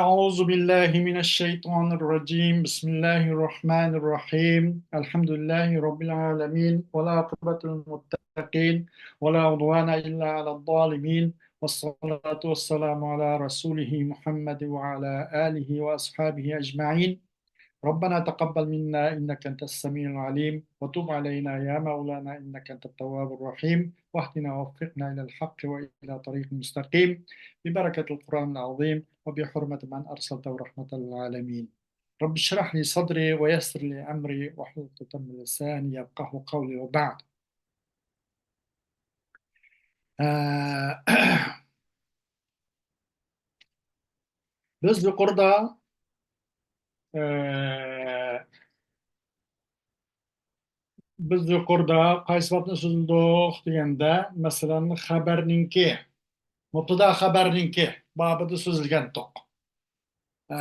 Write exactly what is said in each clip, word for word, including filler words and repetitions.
أعوذ بالله من الشيطان الرجيم. بسم الله الرحمن الرحيم. الحمد لله رب العالمين، والعاقبة للمتقين، ولا عدوان إلا على الظالمين، والصلاة والسلام على رسوله محمد وعلى آله وأصحابه أجمعين. ربنا تقبل منا إنك أنت السميع العليم، وتب علينا يا مولانا إنك أنت التواب الرحيم، واهدنا ووفقنا إلى الحق وإلى طريق مستقيم، ببركة القرآن العظيم وبحرمة من أرسلته رحمة للعالمين. رب اشرح لي صدري ويسر لي أمري واحلل عقدة من لساني يفقهوا قولي وبعد. ئە، بىز يۇقىرىدا، ئە، بىز يۇقىرىدا قايسى بابنى سۆزلىدۇق دېگەندە، مەسىلەن، خەبەرنىڭكى، مۇبتىدا خەبەرنىڭكى بابىدا سۆزلىگەنتۇق. ئە،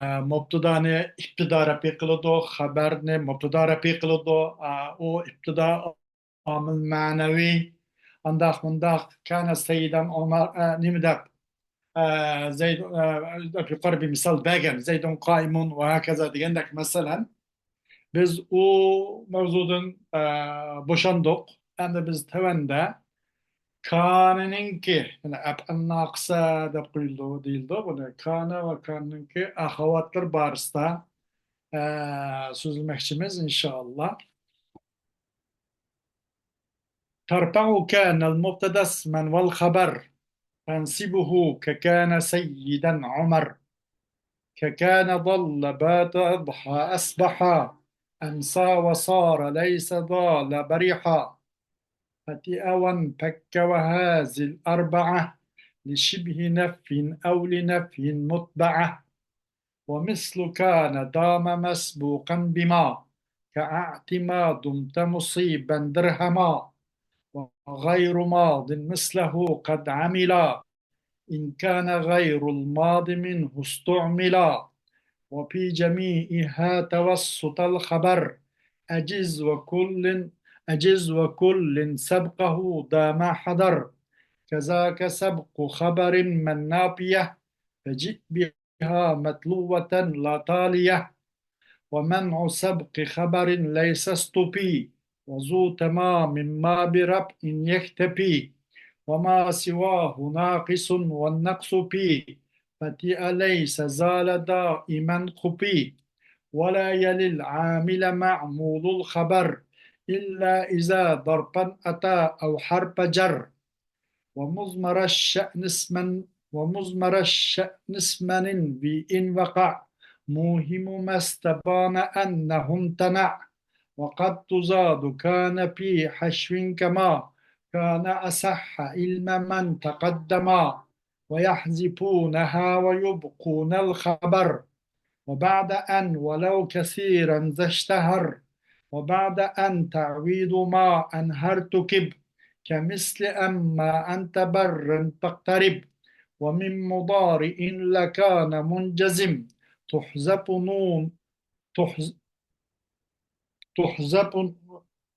ئە، مۇبتىدانى ئىپتىدا رەپئى قىلىدۇ، خەبەرنى مۇبتىدا رەپئى قىلىدۇ. ئە، ئۇ ئىپتىدا ئامىل مەنىۋى. ئانداق مۇنداق، كان سيدا عمر، ئە، نېمە دەپ، ئە، زەيد، ئە، دەپ يۇقىرى بىر مىسال بەرگەن، زەيدۇن قائىمۇن ۋە ھاكازا دېگەندەك. مەسىلەن، بىز ئۇ مەۋزۇدىن، ئە، بوشاندۇق. ئەمدى بىز تۆۋەندە كانىنىڭكى، يەنى ئەپئەل ناقىسە دەپ قويۇلىدۇ، دېيىلىدۇ بۇنى. كانە ۋە كانىنىڭكى ئەخەۋاتلىرى بارىسىدا، ئە، سۆزلىمەكچىمىز، ئىنشائاللا. ترفع كان المبتدا اسما والخبر، تنصبه ككان سيدا عمر، ككان ظل بات أضحى أصبح، أمسى وصار ليس ظل برحا، فتئ وانفك وهذه الأربعة، لشبه نفي أو لنفي متبعة. ومثل كان دام مسبوقا بما، كأعط ما دمت مصيبا درهما، وغير ماض مثله قد عملا، إن كان غير الماض منه استعملا، وفي جميعها توسط الخبر، أجز وكل، أجز وكل سبقه دام حضر، كذاك سبق خبر من نافية، فجئ بها متلوة لا تالية، ومنع سبق خبر ليس اصطفي، وذو تمام ما برفع يكتفي، وما سواه ناقص والنقص في، فتئ ليس زال دائما خفي، ولا يلي العامل معمول الخبر، إلا إذا ظرفا أتى أو حرف جر. ومضمر الشأن اسما، ومضمر الشأن اسما وإن وقع، موهم ما استبان أنه امتنع، وقد تزاد كان في حشو كما كان أصح علم من تقدما، ويحذفونها ويبقون الخبر، وبعد أن ولو كثيرا ذا اشتهر، وبعد أن تعويض ما أنهى ارتكب، كمثل أما أنت بر فاقترب، ومن مضارع لكان منجزم، تحذف نون، تحذ-، تحذف،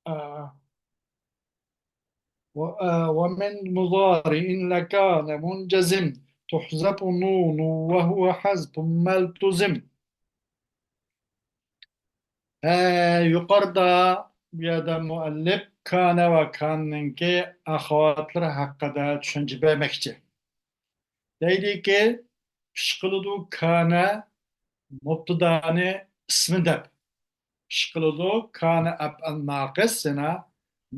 آه، و-، آه، ومن مضارع لكان منجزم، تحذف نون وهو حذف ما التزم. ھە، يۇقىرىدا بۇ يەردە مۇئەللىپ كانە ۋە كاننىڭكى ئەخەۋاتلىرى ھەققىدە چۈشەنچە بەرمەكچى. دەيدىكى، پىشقىلىدۇ كانە مۇبتىدانى ئىسمى دەپ. پىشقىلىدۇ كانە ئەپئەل ناقىس، يەنە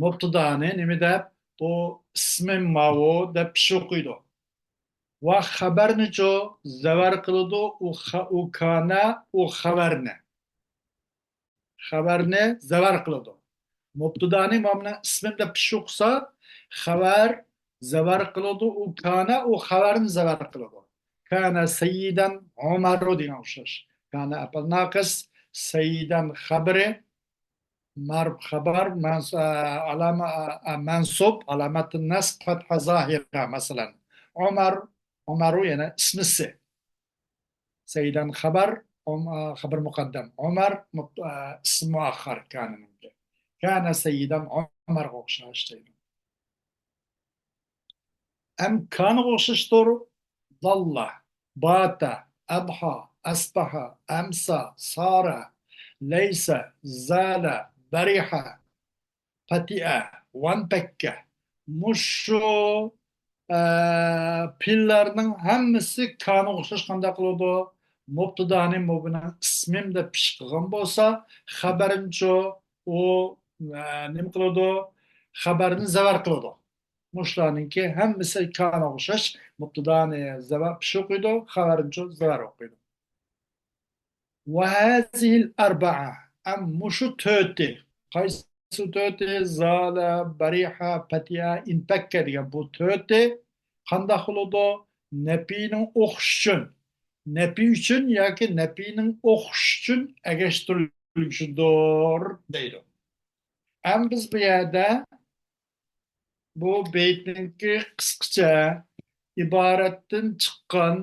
مۇبتىدانى نېمە دەپ؟ بۇ ئىسمى ماۋۇ دەپ پىشۇقىدۇ. ۋە خەبەرنىچۇ زەۋەر قىلىدۇ، ئۇ خە-، ئۇ كانە، ئۇ خەۋەرنى. خەۋەرنى زەۋەر قىلىدۇ. مۇبتىدانى مامنىڭ ئىسمىنى دەپ پىشۇقسا، خەۋەر زەۋەر قىلىدۇ، ئۇ كانە، ئۇ خەۋەرنى زەۋەر قىلىدۇ. كانە سەييىدەن ئۆمەرۇ دېگەن ئوخشاش. كانە ئەپئەل ناقىس، سەييىدەن خەبىرى، مەرف خەبەر، مەنس-، ئە، ئالامە-، ئە، مەنسۇب، ئالامەتۇ نەسب، فەتھە زاھىرە، مەسىلەن. ئۆمەر، ئۆمەرۇ يەنە ئىسمىسى. سەييىدەن خەبەر، ئۆم-، ئە، خەبەر مۇقەددەم. ئۆمەر مۇت-، ئە، ئىسم مۇئەخخەر كانىنىڭكى. كانە سەييىدەن ئۆمەرغا ئوخشاش دەيدۇ. ئەم كانىغا ئوخشاشتۇر. ضل. باتا، ئەضھا، ئەسبەھا، ئەمسا، سارا، لەيسە، زالە، بەرىھە، پەتىئە، ۋەنپەككە. مۇشۇ، ئە، پېئىللارنىڭ ھەممىسى كانىغا ئوخشاش قانداق قىلىدۇ؟ مۇبتىدانى مۇبىنىڭ ئىسمىم دەپ پېئىل قىلغان بولسا، خەبەرنىچۇ ئۇ، ئە، نېمە قىلىدۇ؟ خەبەرنى زەۋەر قىلىدۇ. مۇشۇلارنىڭكى ھەممىسى كانىغا ئوخشاش مۇبتىدانى زەۋەر پېئىل ئوقۇيدۇ، خەۋەرنىچۇ زەۋەر ئوقۇيدۇ. وهذه الأربعة، ئەم مۇشۇ تۆتى، قايسى تۆتى؟ زالە، بەرىھە، پەتىئە، ئىنپەككە دېگەن بۇ تۆتى قانداق بولىدۇ؟ نەپىنىڭ ئوخشىشى ئۈچۈن، نەپى ئۈچۈن ياكى نەپىنىڭ ئوخشىشى ئۈچۈن ئەگەشتۈرۈلگۈچىدۇر دەيدۇ. ئەم بىز بۇ يەردە بۇ بەيتنىڭكى قىسقىچە ئىبارەتتىن چىققان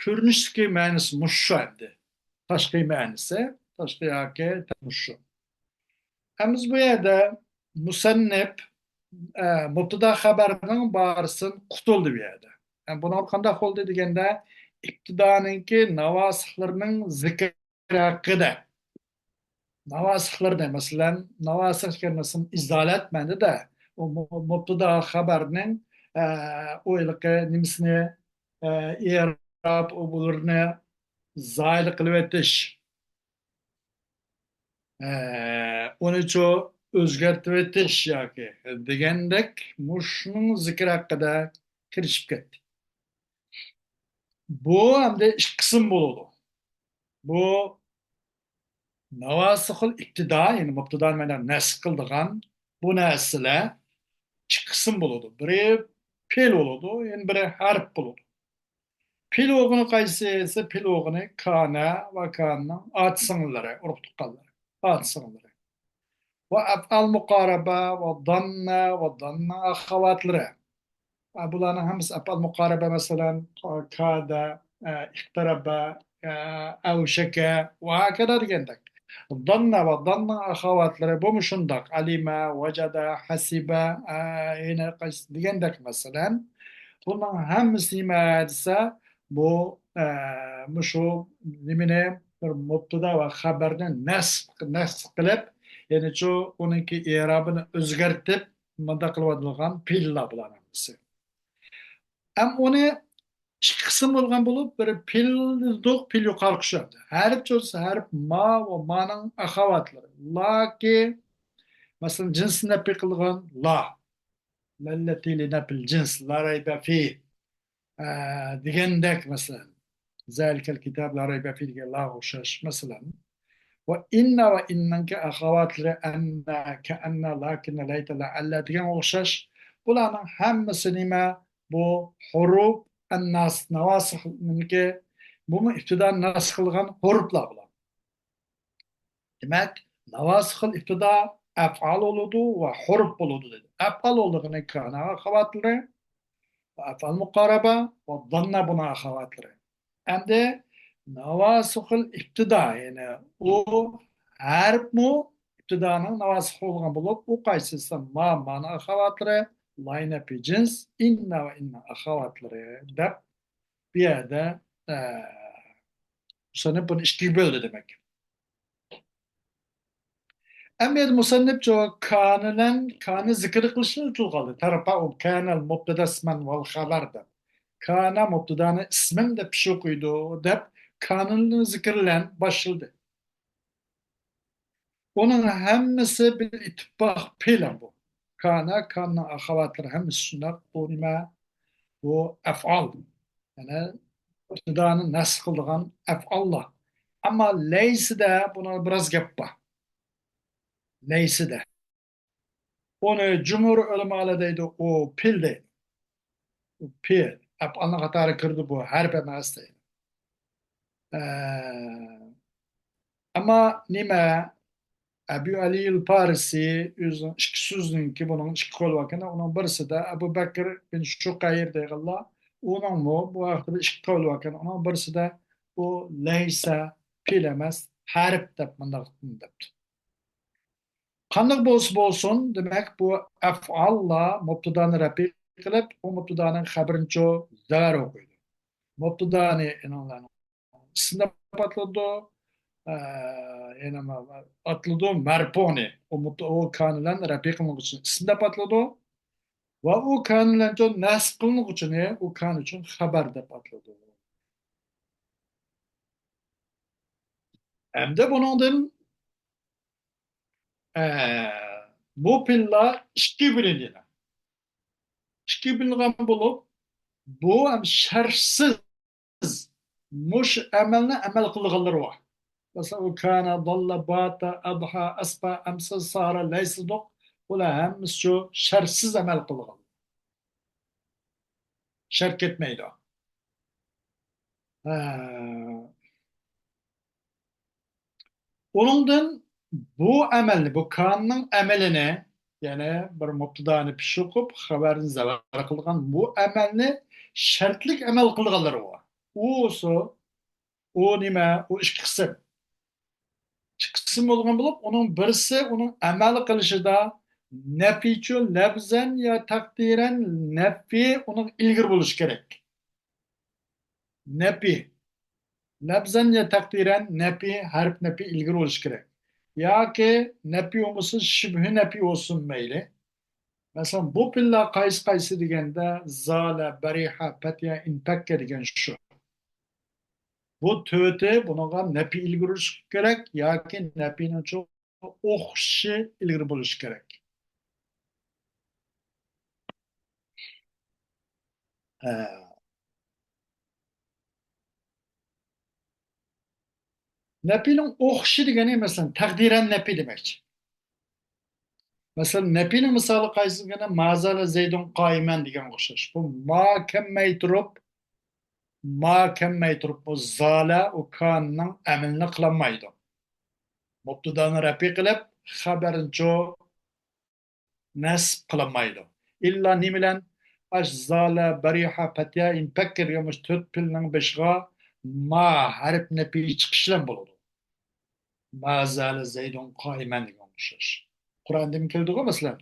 كۆرۈنۈشتىكى مەنىسى مۇشۇ ئەمدى. تاشقى مەنىسى، تاشقى ياكى مۇشۇ. ئەمدى بۇ يەردە مۇسەننىپ، ئە، مۇبتىدا خەبەرنىڭ بارىسىدىن قۇتۇلدى بۇ يەردە. ئە، بۇنىڭ قانداق بولدى دېگەندە، ئىپتىدانىڭكى ناۋاسىخلىرىنىڭ زىكرى ھەققىدە. ناۋاسىخلىرىنى، مەسىلەن، ناۋاسىخ كەلمىسىنى ئىزالەت مەنىدە، ئۇ مۇ-، مۇبتىدا خەبەرنىڭ، ئە، ئۇ ھېلىقى نېمىسىنى، ئە، ئېراب ئۇ بۇلىرىنى زايىل قىلىۋېتىش، ئە، ئۇنىچۇ ئۆزگەرتىۋېتىش ياكى دېگەندەك مۇشۇنىڭ زىكرى ھەققىدە كىرىشىپ كەتتى. بۇ ئەمدى ئىككى قىسىم بولىدۇ. بۇ ناۋاسىخۇل ئىپتىدا، يەنى مۇبتىدانى مەنە نەسخ قىلىدىغان بۇ نەرسىلەر ئىككى قىسىم بولىدۇ. بىرى پېئىل بولىدۇ، يەنە بىرى ھەرپ بولىدۇ. پېئىل بولغىنى قايسى دېسە، پېئىل بولغىنى كانە ۋە كانىنىڭ ئاتا سىڭىللىرى، ئۇرۇق تۇغقانلىرى، ئاتا سىڭىللىرى. ۋە ئەپئال مۇقارەبە ۋە داننە ۋە داننىڭ ئەخەۋاتلىرى. ئە، بۇلارنىڭ ھەممىسى ئەپئال مۇقارەبە، مەسىلەن، كادە، ئە، ئىقتەرەبە، ئە، ئەۋشەكە ۋە ھاكادا دېگەندەك. داننە ۋە داننىڭ ئەخەۋاتلىرى بۇمۇ شۇنداق. ئەلىمە، ۋەجەدە، ھەسىبە، ئە، يەنە قايسى دېگەندەك، مەسىلەن. بۇنىڭ ھەممىسى نېمە دېسە، بۇ، ئە، مۇشۇ نېمىنى، بىر مۇبتىدا ۋە خەبەرنى نەسب، نەسب قىلىپ، يەنىچۇ ئۇنىڭكى ئېرابىنى ئۆزگەرتىپ، مۇنداق قىلىۋاتىدىغان پېئىللار بۇلار ھەممىسى. ئەم ئۇنى ئىككى قىسىم بولغان بولۇپ، بىرى پېئىل دېدۇق، پېئىل يوقارقى شۇ. ھەرپ چولسا ھەرپ ما ۋە مانىڭ ئەخەۋاتلىرى. لاكى، مەسىلەن، جىنسنى نەپى قىلغان لا. لەللەتى لىنەپىل جىنس، لا رەيبە فى. ئە، دېگەندەك، مەسىلەن، زەلىكەل كىتاب لا رەيبە فى دېگەن لاغا ئوخشاش، مەسىلەن. ۋە ئىننە ۋە ئىننىڭكى ئەخەۋاتلىرى ئەننە، كەئەننە، لاكىننە، لەيتە، لەئەللە دېگەنگە ئوخشاش. بۇلارنىڭ ھەممىسى نېمە؟ بۇ ھۇرۇپ ئەنناس، ناۋاسىخنىڭكى، بۇمۇ ئىپتىدانى ناسىخ قىلغان ھۇرۇپلار بۇلار. دېمەك، ناۋاسىخۇل ئىپتىدا ئەپئال بولىدۇ ۋە ھۇرۇپ بولىدۇ دېدى. ئەپئال بولىدىغىنى كانە ئەخەۋاتلىرى، ئەپئال مۇقارەبە ۋە داننا بۇنىڭ ئەخەۋاتلىرى. ئەمدى ناۋاسىخۇل ئىپتىدا، يەنى ئۇ ھەرپمۇ ئىپتىدانىڭ ناۋاسىخى بولغان بولۇپ، ئۇ قايسى دېسە ما، مانىڭ ئەخەۋاتلىرى، لاي نەپى جىنس، ئىننا ۋە ئىننىڭ ئەخەۋاتلىرى دەپ بۇ يەردە، ئە، مۇسەننىپ بۇنى ئىككىگە بۆلدى دېمەك. ئەمما يەنە مۇسەننىپ جاۋاب كانىلەن، كانى زىكىر قىلىشنى تىلغا ئالدى. تەرفەئۇ كانەل مۇبتەدە ئىسمەن ۋەل خەبەر دەپ. كانە مۇبتەدانى ئىسمىم دەپ پېئىل ئوقۇيدۇ دەپ كانىلنى زىكىرلەن باشلىدى. ئۇنىڭ ھەممىسى بىر ئىتتىپاق پېئىل بۇ. كانە، كاننىڭ ئەخەۋاتلىرى ھەممىسى شۇنداق. بۇ نېمە؟ بۇ ئەفئال. يەنى ئىپتىدانى نەسب قىلىدىغان ئەفئاللار. ئەمما لەيسىدە بۇنىڭ بىراز گەپ بار. لەيسىدە. ئۇنى جۇمھۇر ئۆلىمالار دەيدۇ، ئۇ پېئىل دەيدۇ. ئۇ پېئىل. ئەپئالنىڭ قاتارىغا كىرىدۇ بۇ، ھەرپ ئەمەس دەيدۇ. ئە، ئەمما نېمە؟ ئەبۇ ئەلىيۇل پارسى ئۆزىنىڭ ئىككى سۆزىنىڭكى، بۇنىڭ ئىككى قولى باركەن، ئۇنىڭ بىرسىدە ئەبۇ بەكر بىن شۇقەير دېگەنلەر، ئۇنىڭمۇ بۇ ھەقتە بىر ئىككى قولى باركەن، ئۇنىڭ بىرسىدە ئۇ لەيسە پېئىل ئەمەس، ھەرپ دەپ مۇنداق دەپتۇ. قانداق بولسا بولسۇن، دېمەك، بۇ ئەفئاللار مۇبتىدانى رەپئى قىلىپ، ئۇ مۇبتىدانىڭ خەبىرىنىچۇ زەۋەر ئوقۇيدۇ. مۇبتىدانى ئېنىڭلارنىڭ ئىسمى دەپ ئاتىلىدۇ. ئە، يەنە ما-، ئاتىلىدۇ مەرپۇنى. ئۇ مۇت-، ئۇ كان بىلەن رەپئى قىلىنغۇچىنى ئىسمى دەپ ئاتىلىدۇ. ۋە ئۇ كان بىلەن نەسب قىلىنغۇچىنى ئۇ كان ئۈچۈن خەبەر دەپ ئاتىلىدۇ. ئەمدى بۇنىڭدىن، ئە، بۇ پېئىللار ئىككىگە بۆلۈنىدۇ. ئىككىگە بۆلۈنگەن بولۇپ، بۇ ھەم شەرتسىز مۇشۇ ئەمەلنى ئەمەل قىلىدىغانلىرى بار. مەسىلەن، ئۇ كان، ضل، بات، أضحى، أصبح، أمسى، صار، ليس دېدۇق. بۇلار ھەممىسى شۇ شەرتسىز ئەمەل قىلىدىغان. شەرت كەتمەيدۇ. ھە. ئۇنىڭدىن بۇ ئەمەلنى، بۇ كاننىڭ ئەمىلىنى، يەنى بىر مۇبتىدانى پېش ئوقۇپ، خەۋەرنى زەۋەر قىلىدىغان بۇ ئەمەلنى شەرتلىك ئەمەل قىلىدىغانلىرى بار. ئۇ، ئۇ نېمە؟ ئۇ ئىككى قىسىم. ئىككى قىسىم بولغان بولۇپ، ئۇنىڭ بىرسى ئۇنىڭ ئەمەل قىلىشىدا نەپىچۇ لەپزەن يا تەقدىرەن نەپى ئۇنىڭ ئىلگىرى بولۇشى كېرەك. نەپى. لەپزەن يا تەقدىرەن نەپى، ھەرپ نەپى ئىلگىرى بولۇشى كېرەك. ياكى نەپى بولمىسا، شىبھى نەپى بولسۇن مەيلى. مەسىلەن، بۇ پېئىللار قايسى قايسى دېگەندە، زالە، بەرىھە، پەتىھە، ئىنپەككە دېگەن شۇ. بۇ تۆتى بۇنىڭغا نەپى ئىلگىرى بولۇشى كېرەك ياكى نەپىنىڭ شۇ ئوخشىشى ئىلگىرى بولۇشى كېرەك. ھە. نەپىنىڭ ئوخشىشى دېگىنى، مەسىلەن، تەقدىرەن نەپى دېمەكچى. مەسىلەن، نەپىنىڭ مىسالى قايسى دېگەندە، ما زالە زەيدۇن قائىمەن دېگەنگە ئوخشاش. بۇ ما كەلمەي تۇرۇپ، ما كەلمەي تۇرۇپ، بۇ زالە ئۇ كاننىڭ ئەمىلىنى قىلالمايدۇ. مۇبتىدانى رەپى قىلىپ، خەبەرنىچۇ نەسب قىلالمايدۇ. ئىللا نېمە بىلەن؟ ئاش، زالە، بەرىھە، پەتىھە، ئىنپەككە دېگەن مۇشۇ تۆت پېئىلنىڭ بېشىغا ما ھەرپ نەپى چىقىش بىلەن بولىدۇ. ما زالە زەيدۇن قائىمەن دېگەن ئوخشاش. قۇرئاندىمۇ كېلىدىغۇ، مەسىلەن،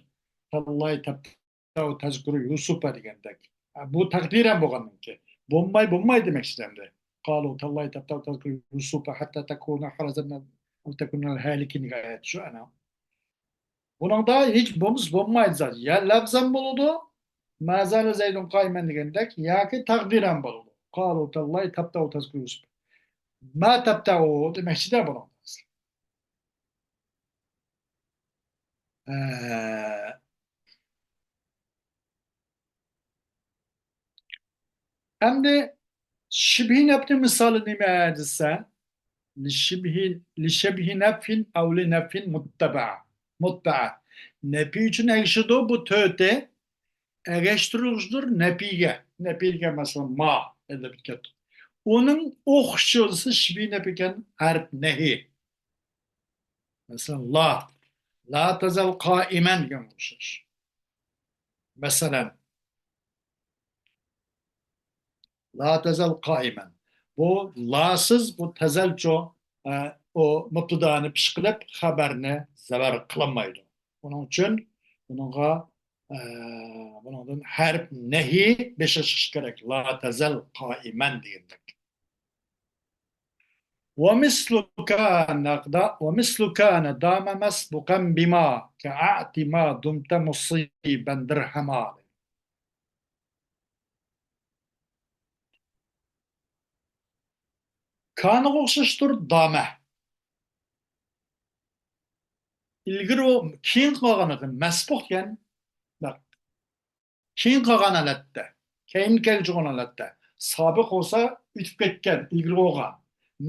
تاللاي تەپتەئۇ تەزكۇرۇ يۇسۇپە دېگەندەك. ھە، بۇ تەقدىرەن بولغاندىن كېيىن. بولماي، بولماي دېمەكچى ئەمدى. قالۇ تاللاي تەپتەئۇ تەزكۇرۇ يۇسۇپە ھەتتا تەكۇنە ھەرەزەن ئەۋ تەكۇنە ھالىكىن دېگەن ئايەت شۇ ئەنە. بۇنىڭدا ھېچ بولمىسا بولمايدۇ زادى. يا لەپزەن بولىدۇ، ما زالە زەيدۇن قائىمەن دېگەندەك، ياكى تەقدىرەن بولىدۇ. قالۇ تاللاي تەپتەئۇ تەزكۇرۇ يۇسۇپ. ما تەپتەئۇ دېمەكچىدە بۇنىڭدا. ئە، ئەمدى شىبھى نەپنىڭ مىسالى نېمە دېسە، لىشىبھى، لىشەبھى نەفىن ئەۋ لىنەفىن مۇتتەبەئە، مۇتبەئە. نەپى ئۈچۈن ئەگىشىدۇ بۇ تۆتى. ئەگەشتۈرۈلگۈچىدۇر نەپىگە. نەپىگە، مەسىلەن، ما ئەدەپ كەتتۇق. ئۇنىڭ ئوخشىشى شىبھى نەپىكەن ھەرپ نەھى. مەسىلەن، لا، لا تەزەل قائىمەن دېگەنگە ئوخشاش. مەسىلەن، لا تەزەل قائىمەن. بۇ لاسىز، بۇ تەزەلچۇ، ئە، ئۇ مۇبتىدانى پېش قىلىپ، خەبەرنى زەۋەر قىلالمايدۇ. ئۇنىڭ ئۈچۈن بۇنىڭغا، ئە، بۇنىڭدىن ھەرپ نەھى بېشى چىقىشى كېرەك. لا تەزەل قائىمەن دېگەندەك. ومثل كان، ومثل كان دام مسبوقا بما كأعط ما دمت مصيبا درهما. كانغا ئوخشاشتۇر دامە. ئىلگىرى ئۇ كېيىن قالغان ئىدى. مەسبۇق دېگەن، بەك كېيىن قالغان ھالەتتە، كەينىدىن كەلگۈچى بولغان ھالەتتە. سابىق بولسا ئۆتۈپ كەتكەن، ئىلگىرى بولغان.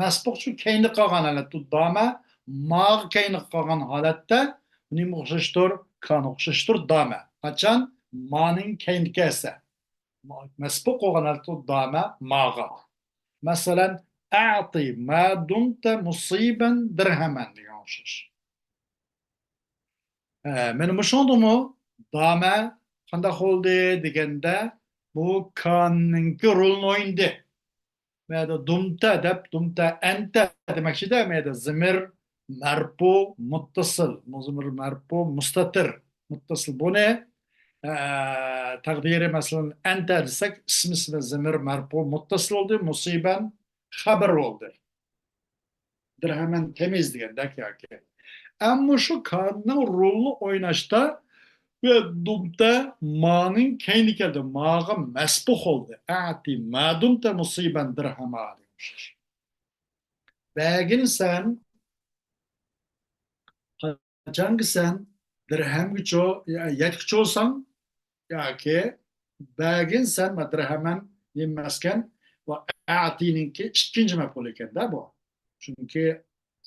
مەسبۇق شۇ كەينىدە قالغان ھالەتتە. دامە ماغا كەينىدە قالغان ھالەتتە نېمىگە ئوخشاشتۇر؟ كانغا ئوخشاشتۇر دامە. قاچان؟ مانىڭ كەينىدە كەلسە. مەسبۇق بولغان ھالەتتە دامە ماغا. مەسىلەن، ئەتى ما دۇمتە مۇسىبەن دىرھەمەن دېگەن ئوخشاش. ھە، مانا مۇشۇڭدىمۇ دامە قانداق بولدى دېگەندە، بۇ كاننىڭكى رولىنى ئوينىدى. مەيدە دۇمتە دەپ، دۇمتە ئەنتە دېمەكچىدە، مەيدە زىمىر مەرپۇ مۇتتىسىل، زىمىر مەرپۇ مۇستەتىر، مۇتتىسىل. بۇنى ئە، تەقدىرى، مەسىلەن، ئەنتە دېسەك، ئىسمى زېمىر مەرپۇ مۇتتەسىل بولدى، مۇسىبەن خەبەر بولدى. دىرھەمەن تەمىيىز دېگەندەك ياكى. ئەمما شۇ كاننىڭ رولىنى ئويناشتا بۇ دۇمتە مانىڭ كەينى كەلدى. ماغا مەسبۇق بولدى. ئەتى ما دۇمتە مۇسىبەن دىرھەما دېگەن ئوخشاش. بەرگىن سەن، قاچانكى سەن دىرھەمگە چو-، يەتكۈچى بولساڭ، ياكى بەرگىن سەن، ما دىرھەمەن نېمە ئەمەسكەن، ۋە ئەتىنىڭكى ئىككىنچى مەپئۇل ئىكەن-دە بۇ. چۈنكى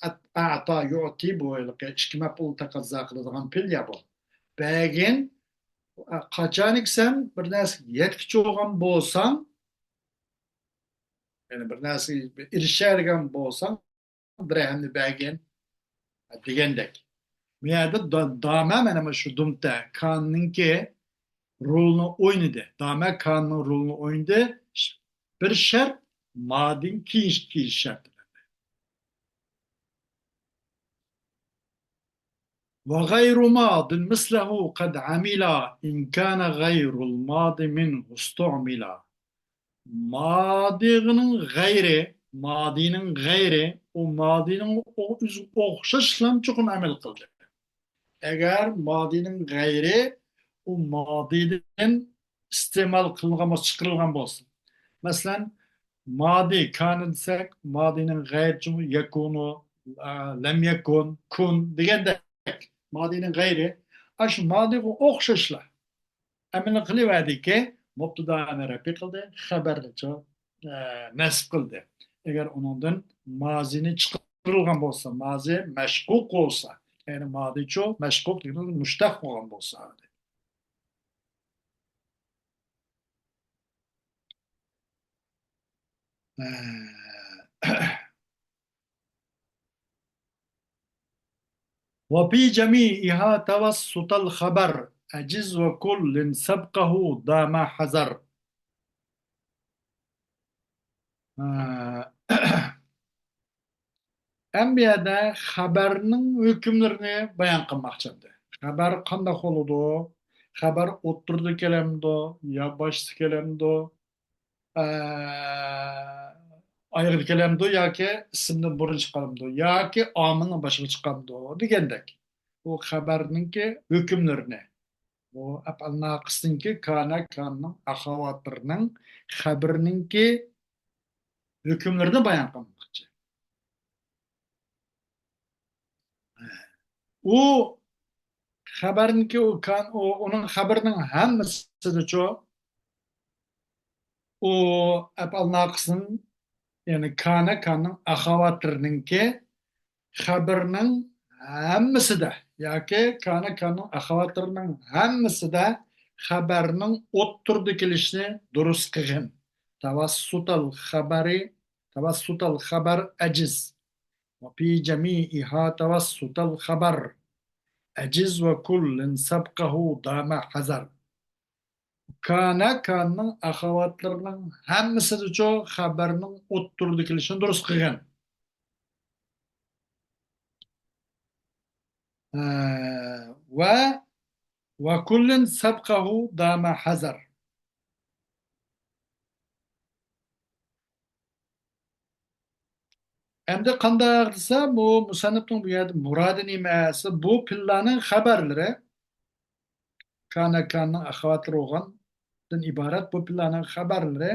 ئەت-، ئەتا يۇئتى بۇ ھېلىقى ئىككى مەپئۇل تەقەززا قىلىدىغان پېئىل يا بۇ. بەرگىن، قاچانكى سەن بىر نەرسىگە يەتكۈچى بولغان بولساڭ، يەنى بىر نەرسىگە ئېرىشەلىگەن بولساڭ، دىرھەمنى بەرگىن دېگەندەك. بۇ يەردە دا-، دامە مانا شۇ دۇمتە كاننىڭكى رولىنى ئوينىدى. دامە كاننىڭ رولىنى ئوينىدى. بىر شەرت، مادىن كېيىن كېلىش شەرتى. وغير ماض مثله قد عمل إن كان غير الماض منه استعمل. مادىنىڭ غەيرى، مادىنىڭ غەيرى، ئۇ مادىنىڭ ئۆزىگە ئوخشاشلام چوقۇم ئەمەل قىلدى. ئەگەر مادىنىڭ غەيرى، ئۇ مادىدىن ئىستېمال قىلىنغان بولسا، چىقىرىلغان بولسا. مەسىلەن، مادى كانە دېسەك، مادىنىڭ غەيرىچۇ يەكۇنۇ، ئە، لەم يەكۇن، كۇن دېگەندەك. مادىنىڭ غەيرى. ئاشۇ مادىغا ئوخشاشلا ئەمەل قىلىۋەردىكى، مۇبتىدانى رەپئى قىلدى، خەبەرنىچۇ، ئە، نەسب قىلدى. ئەگەر ئۇنىڭدىن مازىنى چىقىرىلغان بولسا، مازى مەشقۇق بولسا، يەنى مادىچۇ مەشقۇق دېگىنىمىز مۇشتەق بولغان بولسا. ئە، وفي جميعها توسط الخبر أجز وكل سبقه دام حذر. ئەمما بۇ يەردە خەبەرنىڭ ھۆكۈملىرىنى بايان قىلماقچى ئەمدى. خەبەر قانداق بولىدۇ؟ خەبەر ئوتتۇرىدا كېلەمدۇ يا باشتا كېلەمدۇ؟ ئە، ئايىغىدا كېلەمدۇ ياكى ئىسىمدىن بۇرۇن چىقامدۇ ياكى ئامىلنىڭ باشىغا چىقامدۇ دېگەندەك. بۇ خەبەرنىڭكى ھۆكۈملىرىنى، بۇ ئەپئال ناقىستىنكى كانە، كاننىڭ ئەخاۋاتلىرىنىڭ خەبىرىنىڭكى ھۆكۈملىرىنى بايان قىلماقچى. ئۇ خەبەرنىڭكى، ئۇ كان-، ئۇ، ئۇنىڭ خەبىرىنىڭ ھەممىسىدىچۇ، ئۇ ئەپئال ناقىسنىڭ، يەنى كانە، كاننىڭ ئەخاۋاتلىرىنىڭكى خەبىرىنىڭ ھەممىسىدە ياكى كانە، كاننىڭ ئەخاۋاتلىرىنىڭ ھەممىسىدە خەبەرنىڭ ئوتتۇرىدا كېلىشىنى دۇرۇس قىلغىن. توسط الخبر، توسط الخبر أجز. وفي جميعها توسط الخبر أجز وكل سبقه دام حذر. كانە، كاننىڭ ئەخاۋاتلىرىنىڭ ھەممىسىدىچۇ خەبەرنىڭ ئوتتۇرىدا كېلىشىنى دۇرۇس قىلغىن. ئە، ۋە وكل سبقه دام حذر. ئەمدى قانداق دېسە، بۇ مۇسەننىپنىڭ بۇ يەردە مۇرادى نېمە دېسە، بۇ پېئىللارنىڭ خەبەرلىرى، كانە، كاننىڭ ئەخاۋاتلىرى بولغاندىن ئىبارەت بۇ پېئىللارنىڭ خەبەرلىرى،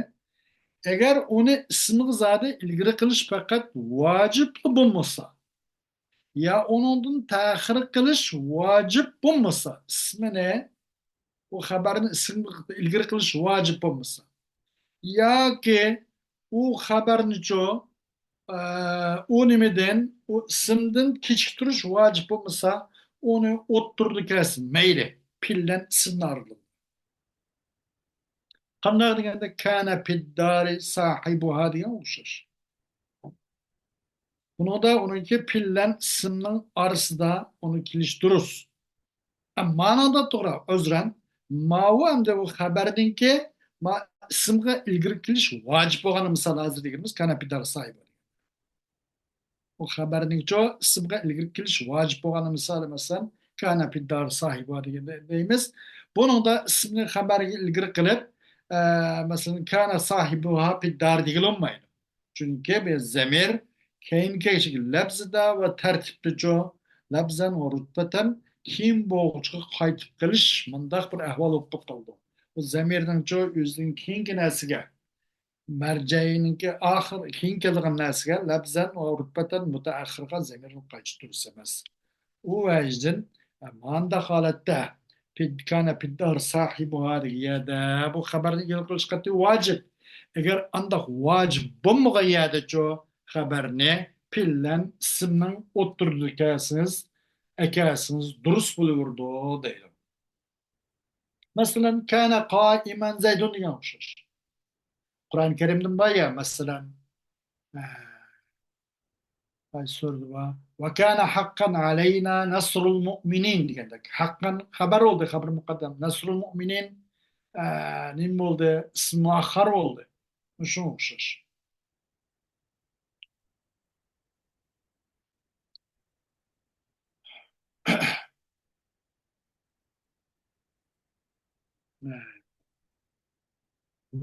ئەگەر ئۇنى ئىسىمغا زادى ئىلگىرى قىلىش پەقەت ۋاجىپلا بولمىسا، يا ئۇنىڭدىن تەخىر قىلىش ۋاجىپ بولمىسا، ئىسمىنى، ئۇ خەبەرنى ئىسىمغا ئىلگىرى قىلىش ۋاجىپ بولمىسا، ياكى ئۇ خەبەرنىچۇ، ئە، ئۇ نېمىدىن، ئۇ ئىسىمدىن كېچىكتۈرۈش ۋاجىپ بولمىسا، ئۇنى ئوتتۇرىدا كەلسۇن، مەيلى، پېئىل بىلەن ئىسىمنى ئارىلىقىدا. قانداق دېگەندە، كانە فىددارى ساھىبۇھا دېگەن ئوخشاش. بۇنىڭدا ئۇنىڭكى پېئىل بىلەن ئىسىمنىڭ ئارىسىدا ئۇنى كېلىش دۇرۇس. ئە، مانا توغرا، ئۆزرەن. ماۋۇ ئەمدى بۇ خەبەردىنكى ما ئىسىمغا ئىلگىرى كېلىش ۋاجىپ بولغان مىسال، ھازىر دېگىنىمىز كانە فىددارى ساھىبۇ. ئۇ خەبەرنىڭچۇ ئىسىمغا ئىلگىرى كېلىش ۋاجىپ بولغان مىسالى، مەسىلەن، كان في الدار صاحبها دېگەندە دەيمىز. بۇنىڭدا ئىسىمنى خەبەرگە ئىلگىرى قىلىپ، ئە، مەسىلەن، كان صاحبها في الدار دېگىلى بولمايدۇ. چۈنكى بۇ زەمىر كەينىگە كەلگۈچى لەپزىدە ۋە تەرتىپتىچۇ، لەپزەن ۋە رۇتبەتەن كېيىن بولغۇچىغا قايتىپ قېلىش مۇنداق بىر ئەھۋال بولۇپ قېلىپ قالىدۇ. بۇ زەمىرنىڭچۇ ئۆزىدىن كېيىنكى نەرسىگە، مەرجەئىنىڭكى ئاخىر، كېيىن كېلىدىغان نەرسىگە لەپزەن ۋە رۇتبەتەن مۇتەئەخخىرغا زەمىرنى قايتۇرۇش دۇرۇس ئەمەس. ئۇ ۋەجدىن، مانداق ھالەتتە، في، كان في الدار صاحبها دېگەن يەردە بۇ خەبەرنى ئىلغا قىلىش قەتئىي ۋاجىپ. ئەگەر ئانداق ۋاجىپ بولمىغان يەردىچۇ خەبەرنى في بىلەن ئىسىمنىڭ ئوتتۇرىدا ئەكەلسىڭىز، ئەكەلسىڭىز دۇرۇس بولۇۋېرىدۇ دەيدۇ. مەسىلەن، كان قائما زيد دېگەن ئوخشاش. قۇرئان كەرىمدىن بار يا، مەسىلەن، ئە، قايسى سۈرىدە بار؟ وكان حقا علينا نصر المؤمنين دېگەندەك. ھەققەن خەبەر بولدى، خەبەر مۇقەددەم. نەسرۇل مۇئمىنىن، ئە، نېمە بولدى؟ ئىسمى مۇئەخخەر بولدى. شۇنىڭغا ئوخشاش.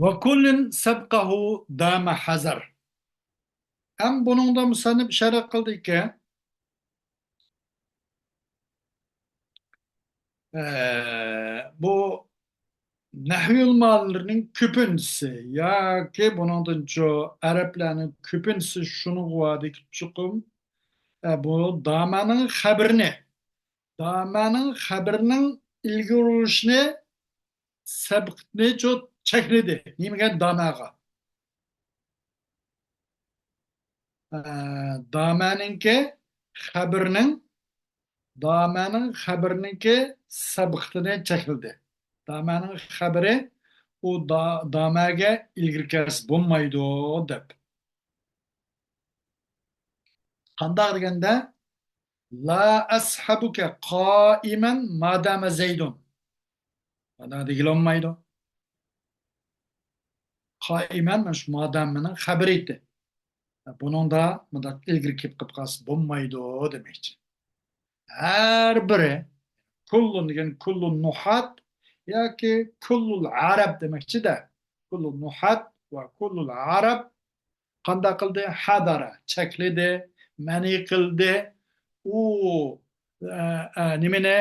وكل سبقه دام حذر. ھەم بۇنىڭدا مۇسەننىپ ئىشارە قىلدىكى، ئە، بۇ نەھۋى ئۆلىمالىرىنىڭ كۆپىنچىسى ياكى بۇنىڭدىنچۇ ئەرەبلەرنىڭ كۆپىنچىسى شۇنىڭغا ۋاردىكى چوقۇم، ئە، بۇ دامەنىڭ خەبىرىنى، دامەنىڭ خەبىرىنىڭ ئىلگىرى ئۇرۇشىنى، سەبقىتىنىچۇ چەكلىدى. نېمىگە؟ دامەغا. ئە، دامەنىڭكى خەبىرىنىڭ، دامەنىڭ خەبىرىنىڭكى سەبقىتىنى چەكلىدى. دامەنىڭ خەبىرى ئۇ دا-، دامەگە ئىلگىرى كەلسە بولمايدۇ دەپ. قانداق دېگەندە، لا ئەسھەبۇكە قائىمەن مادامە زەيدۇن. مانا دېگىلى بولمايدۇ. قائىمەن، مانا شۇ مادامىنىڭ خەبىرى ئىدى. بۇنىڭدا مۇنداق ئىلگىرى كېلىپ قېلىپ قالسا بولمايدۇ دېمەكچى. ھەر بىرى، كۇللۇن دېگەن كۇللۇن نۇھات ياكى كۇللۇل ئەرەب دېمەكچىدە. كۇللۇن نۇھات ۋە كۇللۇل ئەرەب قانداق قىلدى؟ ھەدەرە، چەكلىدى، مەنئى قىلدى. ئۇ، ئە، ئە، نېمىنى؟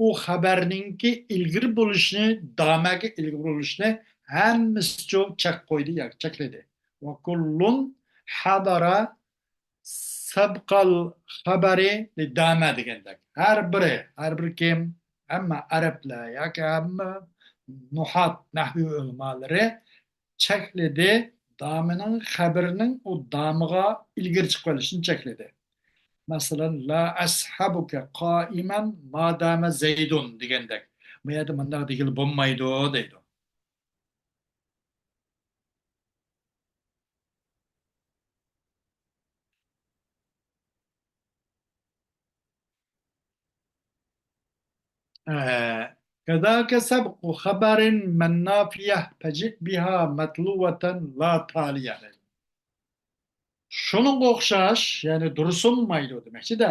ئۇ خەبەرنىڭكى ئىلگىرى بولۇشىنى، دامەگە ئىلگىرى بولۇشىنى ھەممىسىچۇ چەك قويدى ياكى چەكلىدى. ۋە كۇللۇن ھەدەرە سەبقەل خەبەرى لىدامە دېگەندەك. ھەر بىرى، ھەر بىر كىم؟ ھەممە ئەرەبلەر ياكى ھەممە نۇھات، نەھۋى ئۆلىمالىرى چەكلىدى، دامىنىڭ خەبىرىنىڭ ئۇ دامىغا ئىلگىرى چىقىۋېلىشنى چەكلىدى. مەسىلەن، لا ئەسھەبۇكە قائىمەن مادامە زەيدۇن دېگەندەك. بۇ يەردە مۇنداق دېگىلى بولمايدۇ دەيدۇ. ئە، كذاك سبق خبر من نافية فجئ بها متلوة لا تالية. شۇنىڭغا ئوخشاش، يەنى دۇرۇس بولمايدۇ دېمەكچىدە،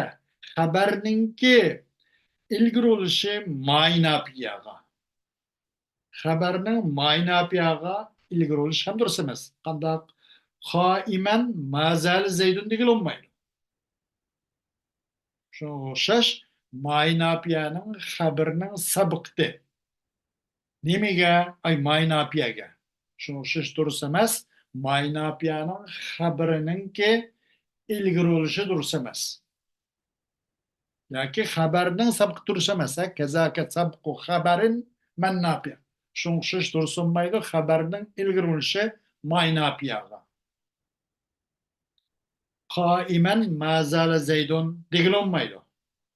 خەبەرنىڭكى ئىلگىرى بولۇشى ماي ناپىيەغا. خەبەرنىڭ ماي ناپىيەغا ئىلگىرى بولۇش ھەم دۇرۇس ئەمەس. قانداق؟ قائىمەن ما زالە زەيدۇن دېگىلى بولمايدۇ. شۇنىڭغا ئوخشاش ماي ناپىيەنىڭ خەبىرىنىڭ سەبقىتى. نېمىگە؟ ئاي، ماي ناپىيەگە. شۇنىڭغا ئوخشاش دۇرۇس ئەمەس. ماي ناپىيەنىڭ خەبىرىنىڭكى ئىلگىرى بولۇشى دۇرۇس ئەمەس. ياكى خەبەرنىڭ سەبقى دۇرۇس ئەمەس، ھە؟ كەزاكە سەبقۇ خەبەرىن مەن ناپىيە. شۇنىڭغا ئوخشاش دۇرۇس بولمايدۇ، خەبەرنىڭ ئىلگىرى بولۇشى ماي ناپىيەغا. قائىمەن ما زالە زەيدۇن دېگىلى بولمايدۇ.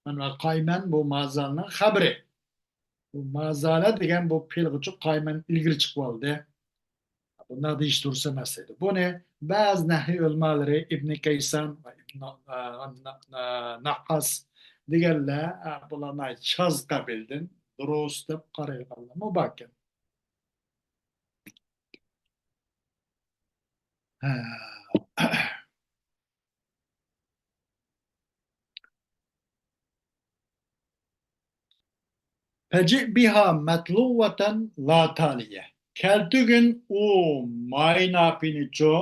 مانا قائىمەن بۇ ما زالنىڭ خەبىرى. بۇ ما زالە دېگەن بۇ پېئىلغىچۇ قائىمەن ئىلگىرى چىقىۋالدى. بۇنداق دېيىش دۇرۇس ئەمەس دەيدۇ. بۇنى بەزى نەھۋى ئۆلىمالىرى ئىبنى كەيسان ۋە ئىبنى، ئە، نە-، نە-، نەھھاس دېگەنلەر، ئە، بۇلار ناھايىتى شاز قەبىلىدىن دۇرۇس دەپ قارايدىغانلارمۇ باركەن. ھە. فجئ بها مطلوة لا تالية. كەلتۈرگىن ئۇ مائى ناپىينىچۇ.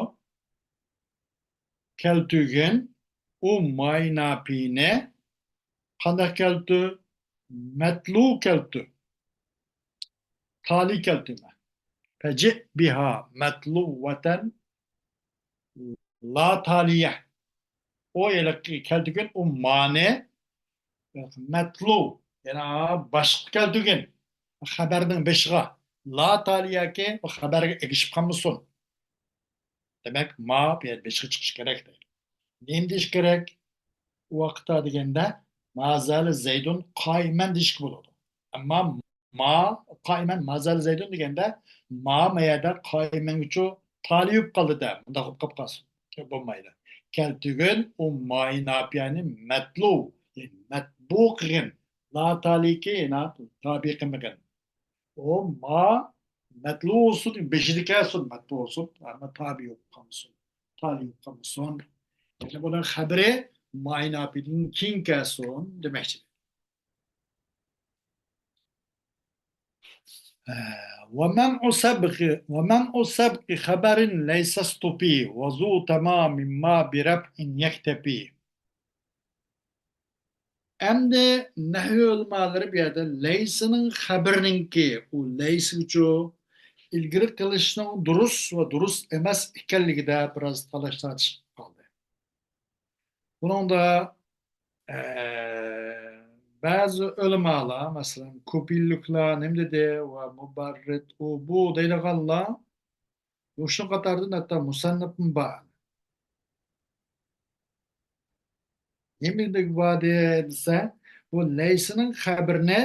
كەلتۈرگىن ئۇ مائى ناپىينى. قانداق كەلتۈر؟ مەتلۇ كەلتۈر. تالىي كەلتۈرمە. فجئ بها مطلوة لا تالية. ئۇ ھېلىقى كەلتۈرگىن ئۇ مانى مەتلۇ، يەنى باشقا كەلتۈرگىن خەبەرنىڭ بېشىغا، لا تالىيەكى خەبەرگە ئېگىشىپ قالمىسۇن. دېمەك، ما بۇ يەردە بېشىغا چىقىشى كېرەك دەيدۇ. نېمە دېيىش كېرەك؟ ئۇ ۋاقىتتا دېگەندە، ما زالە زەيدۇن قائىمەن دېيىشكە بولىدۇ. ئەمما ما قائىمەن ما زالە زەيدۇن دېگەندە، ما ما يەردە قائىمەنگىچۇ تالىي بولۇپ قالدى دە، مۇنداق بولۇپ قاپ قالسۇن. بولمايدۇ. كەلتۈرگىن ئۇ مائى ناپىيەنى مەتلۇ، يەنى مەتبۇ قىلغىن. لا تالىيكى يەنە تابىي قىلمىغىن. ئۇ ما مەتلۇ بولسۇن، بېشىدا كەلسۇن، مەتبۇ بولسۇن، ئەمما تابىي بولۇپ قالمىسۇن، تالىي بولۇپ قالمىسۇن. يەنى بۇنىڭ خەبىرى مائى ناپىيدىن كېيىن كەلسۇن دېمەكچى. ومنع سبق، ومنع سبق خبر ليس اصطفي وذو تمام ما برفع يكتفي. ئەمدى نەھۋ ئۆلىمالىرى بۇ يەردە لەيسىنىڭ خەبىرىنىڭكى، ئۇ لەيسىگىچۇ ئىلگىرى قىلىشنىڭ دۇرۇس ۋە دۇرۇس ئەمەس ئىكەنلىكىدە بىراز تالاش-تارتىش قىلىپ قالدى. بۇنىڭدا، ئە، بەزى ئۆلىمالار، مەسىلەن، كۇپىلىكلار نېمە دېدى ۋە مۇبەررىد ئۇ بۇ دەيدىغانلار مۇشۇ قاتاردىن ھەتتا مۇسەننىپمۇ بار. نېمە دېگۈ بار دېسە، بۇ لەيسىنىڭ خەبىرىنى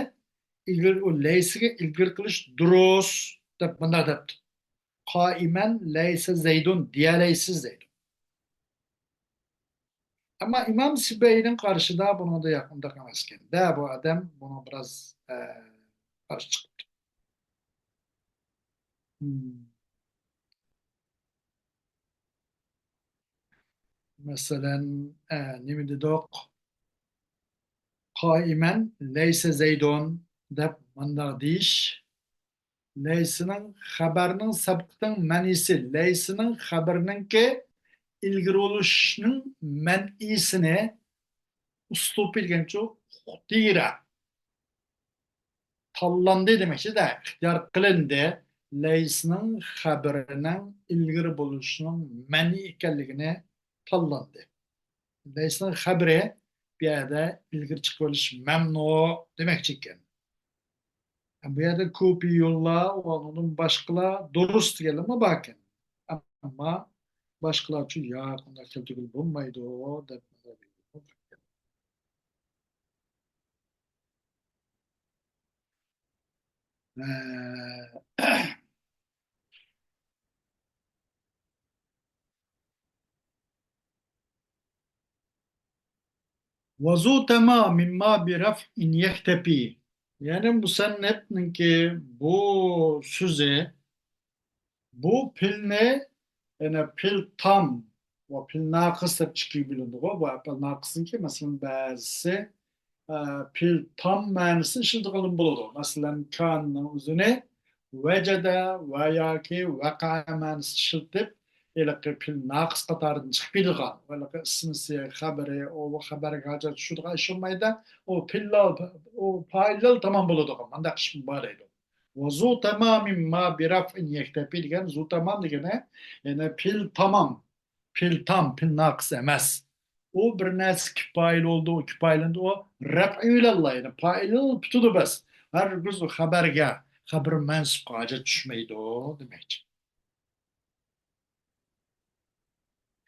ئىلگىرى، ئۇ لەيسىگە ئىلگىرى قىلىش دۇرۇس دەپ مۇنداق دەپتۇ. قائىمەن لەيسە زەيدۇن دېيەلەيسىز دەيدۇ. ئەمما ئىمام سىبەينىڭ قارىشىدا بۇنىڭدا ياق، ئۇنداق ئەمەسكەن. دە، بۇ ئادەم بۇنىڭ بىراز، ئە، قارشى چىقىپتۇ. مەسىلەن، ئە، نېمە دېدۇق؟ قائىمەن لەيسە زەيدۇن دەپ مانداق دېيىش. لەيسىنىڭ خەبەرنىڭ سەبقىتىڭ مەنئىسى، لەيسىنىڭ خەبىرىنىڭكى ئىلگىرى بولۇشنىڭ مەنئىسىنى ئۇستۇپى دېگەنچۇ، ئۇختىرە. تاللاندى دېمەكچىدە، ئىختىيار قىلىندى. لەيسنىڭ خەبىرىنىڭ ئىلگىرى بولۇشىنىڭ مەنئى ئىكەنلىكىنى تاللاندى. لەيسنىڭ خەبىرى بۇ يەردە ئىلگىرى چىقىۋېلىش مەمنۇ دېمەكچى ئىكەن. بۇ يەردە كۇپىيۇنلار ۋە ئۇنىڭدىن باشقىلار دۇرۇس دېگەنلەرمۇ باركەن. ئەمما باشقىلارچۇ ياق، ئۇنداق كەلتۈرگىلى بولمايدۇ دەپ. وذو تمام ما برفع يكتفي. يەنى مۇسەننىپنىڭكى بۇ سۆزى، بۇ پېئىلنى، يەنى پېئىل تام ۋە پېئىل ناقىس دەپ ئىككىگە بۆلۈنىدىغۇ. بۇ پېئىل ناقىسنىڭكى، مەسىلەن، بەزىسى، ئە، پېئىل تام مەنىسىنى ئىشلىتىدىغان بولىدۇ. مەسىلەن، كاننىڭ ئۆزىنى ۋەجەدە ۋە ياكى ۋەقە مەنىسىنى ئىشلىتىپ، ھېلىقى پېئىل ناقىس قاتارىدىن چىقىپ كېتىدىغان. ھېلىقى ئىسمىسى، خەبىرى، ئۇ خەبەرگە ھاجەت چۈشىدىغان ئىش بولمايدۇ. ئۇ پېئىللا، ئۇ پائىللا تامام بولىدىغان مانداق ئىش بار دەيدۇ. وذو تمام ما برفع يكتفي دېگەن، زۇ تامام دېگىنى، يەنى پېئىل تامام، پېئىل تام، پېئىل ناقىس ئەمەس. ئۇ بىر نەرسە كىپايىلى بولدى، ئۇ كىپايىلەندى، ئۇ رەپئى بىلەنلا، يەنى پائىلى پۈتىدۇ بەس. ھەرگىز ئۇ خەبەرگە، خەبىر مەنسۇبقا ھاجەت چۈشمەيدۇ دېمەكچى.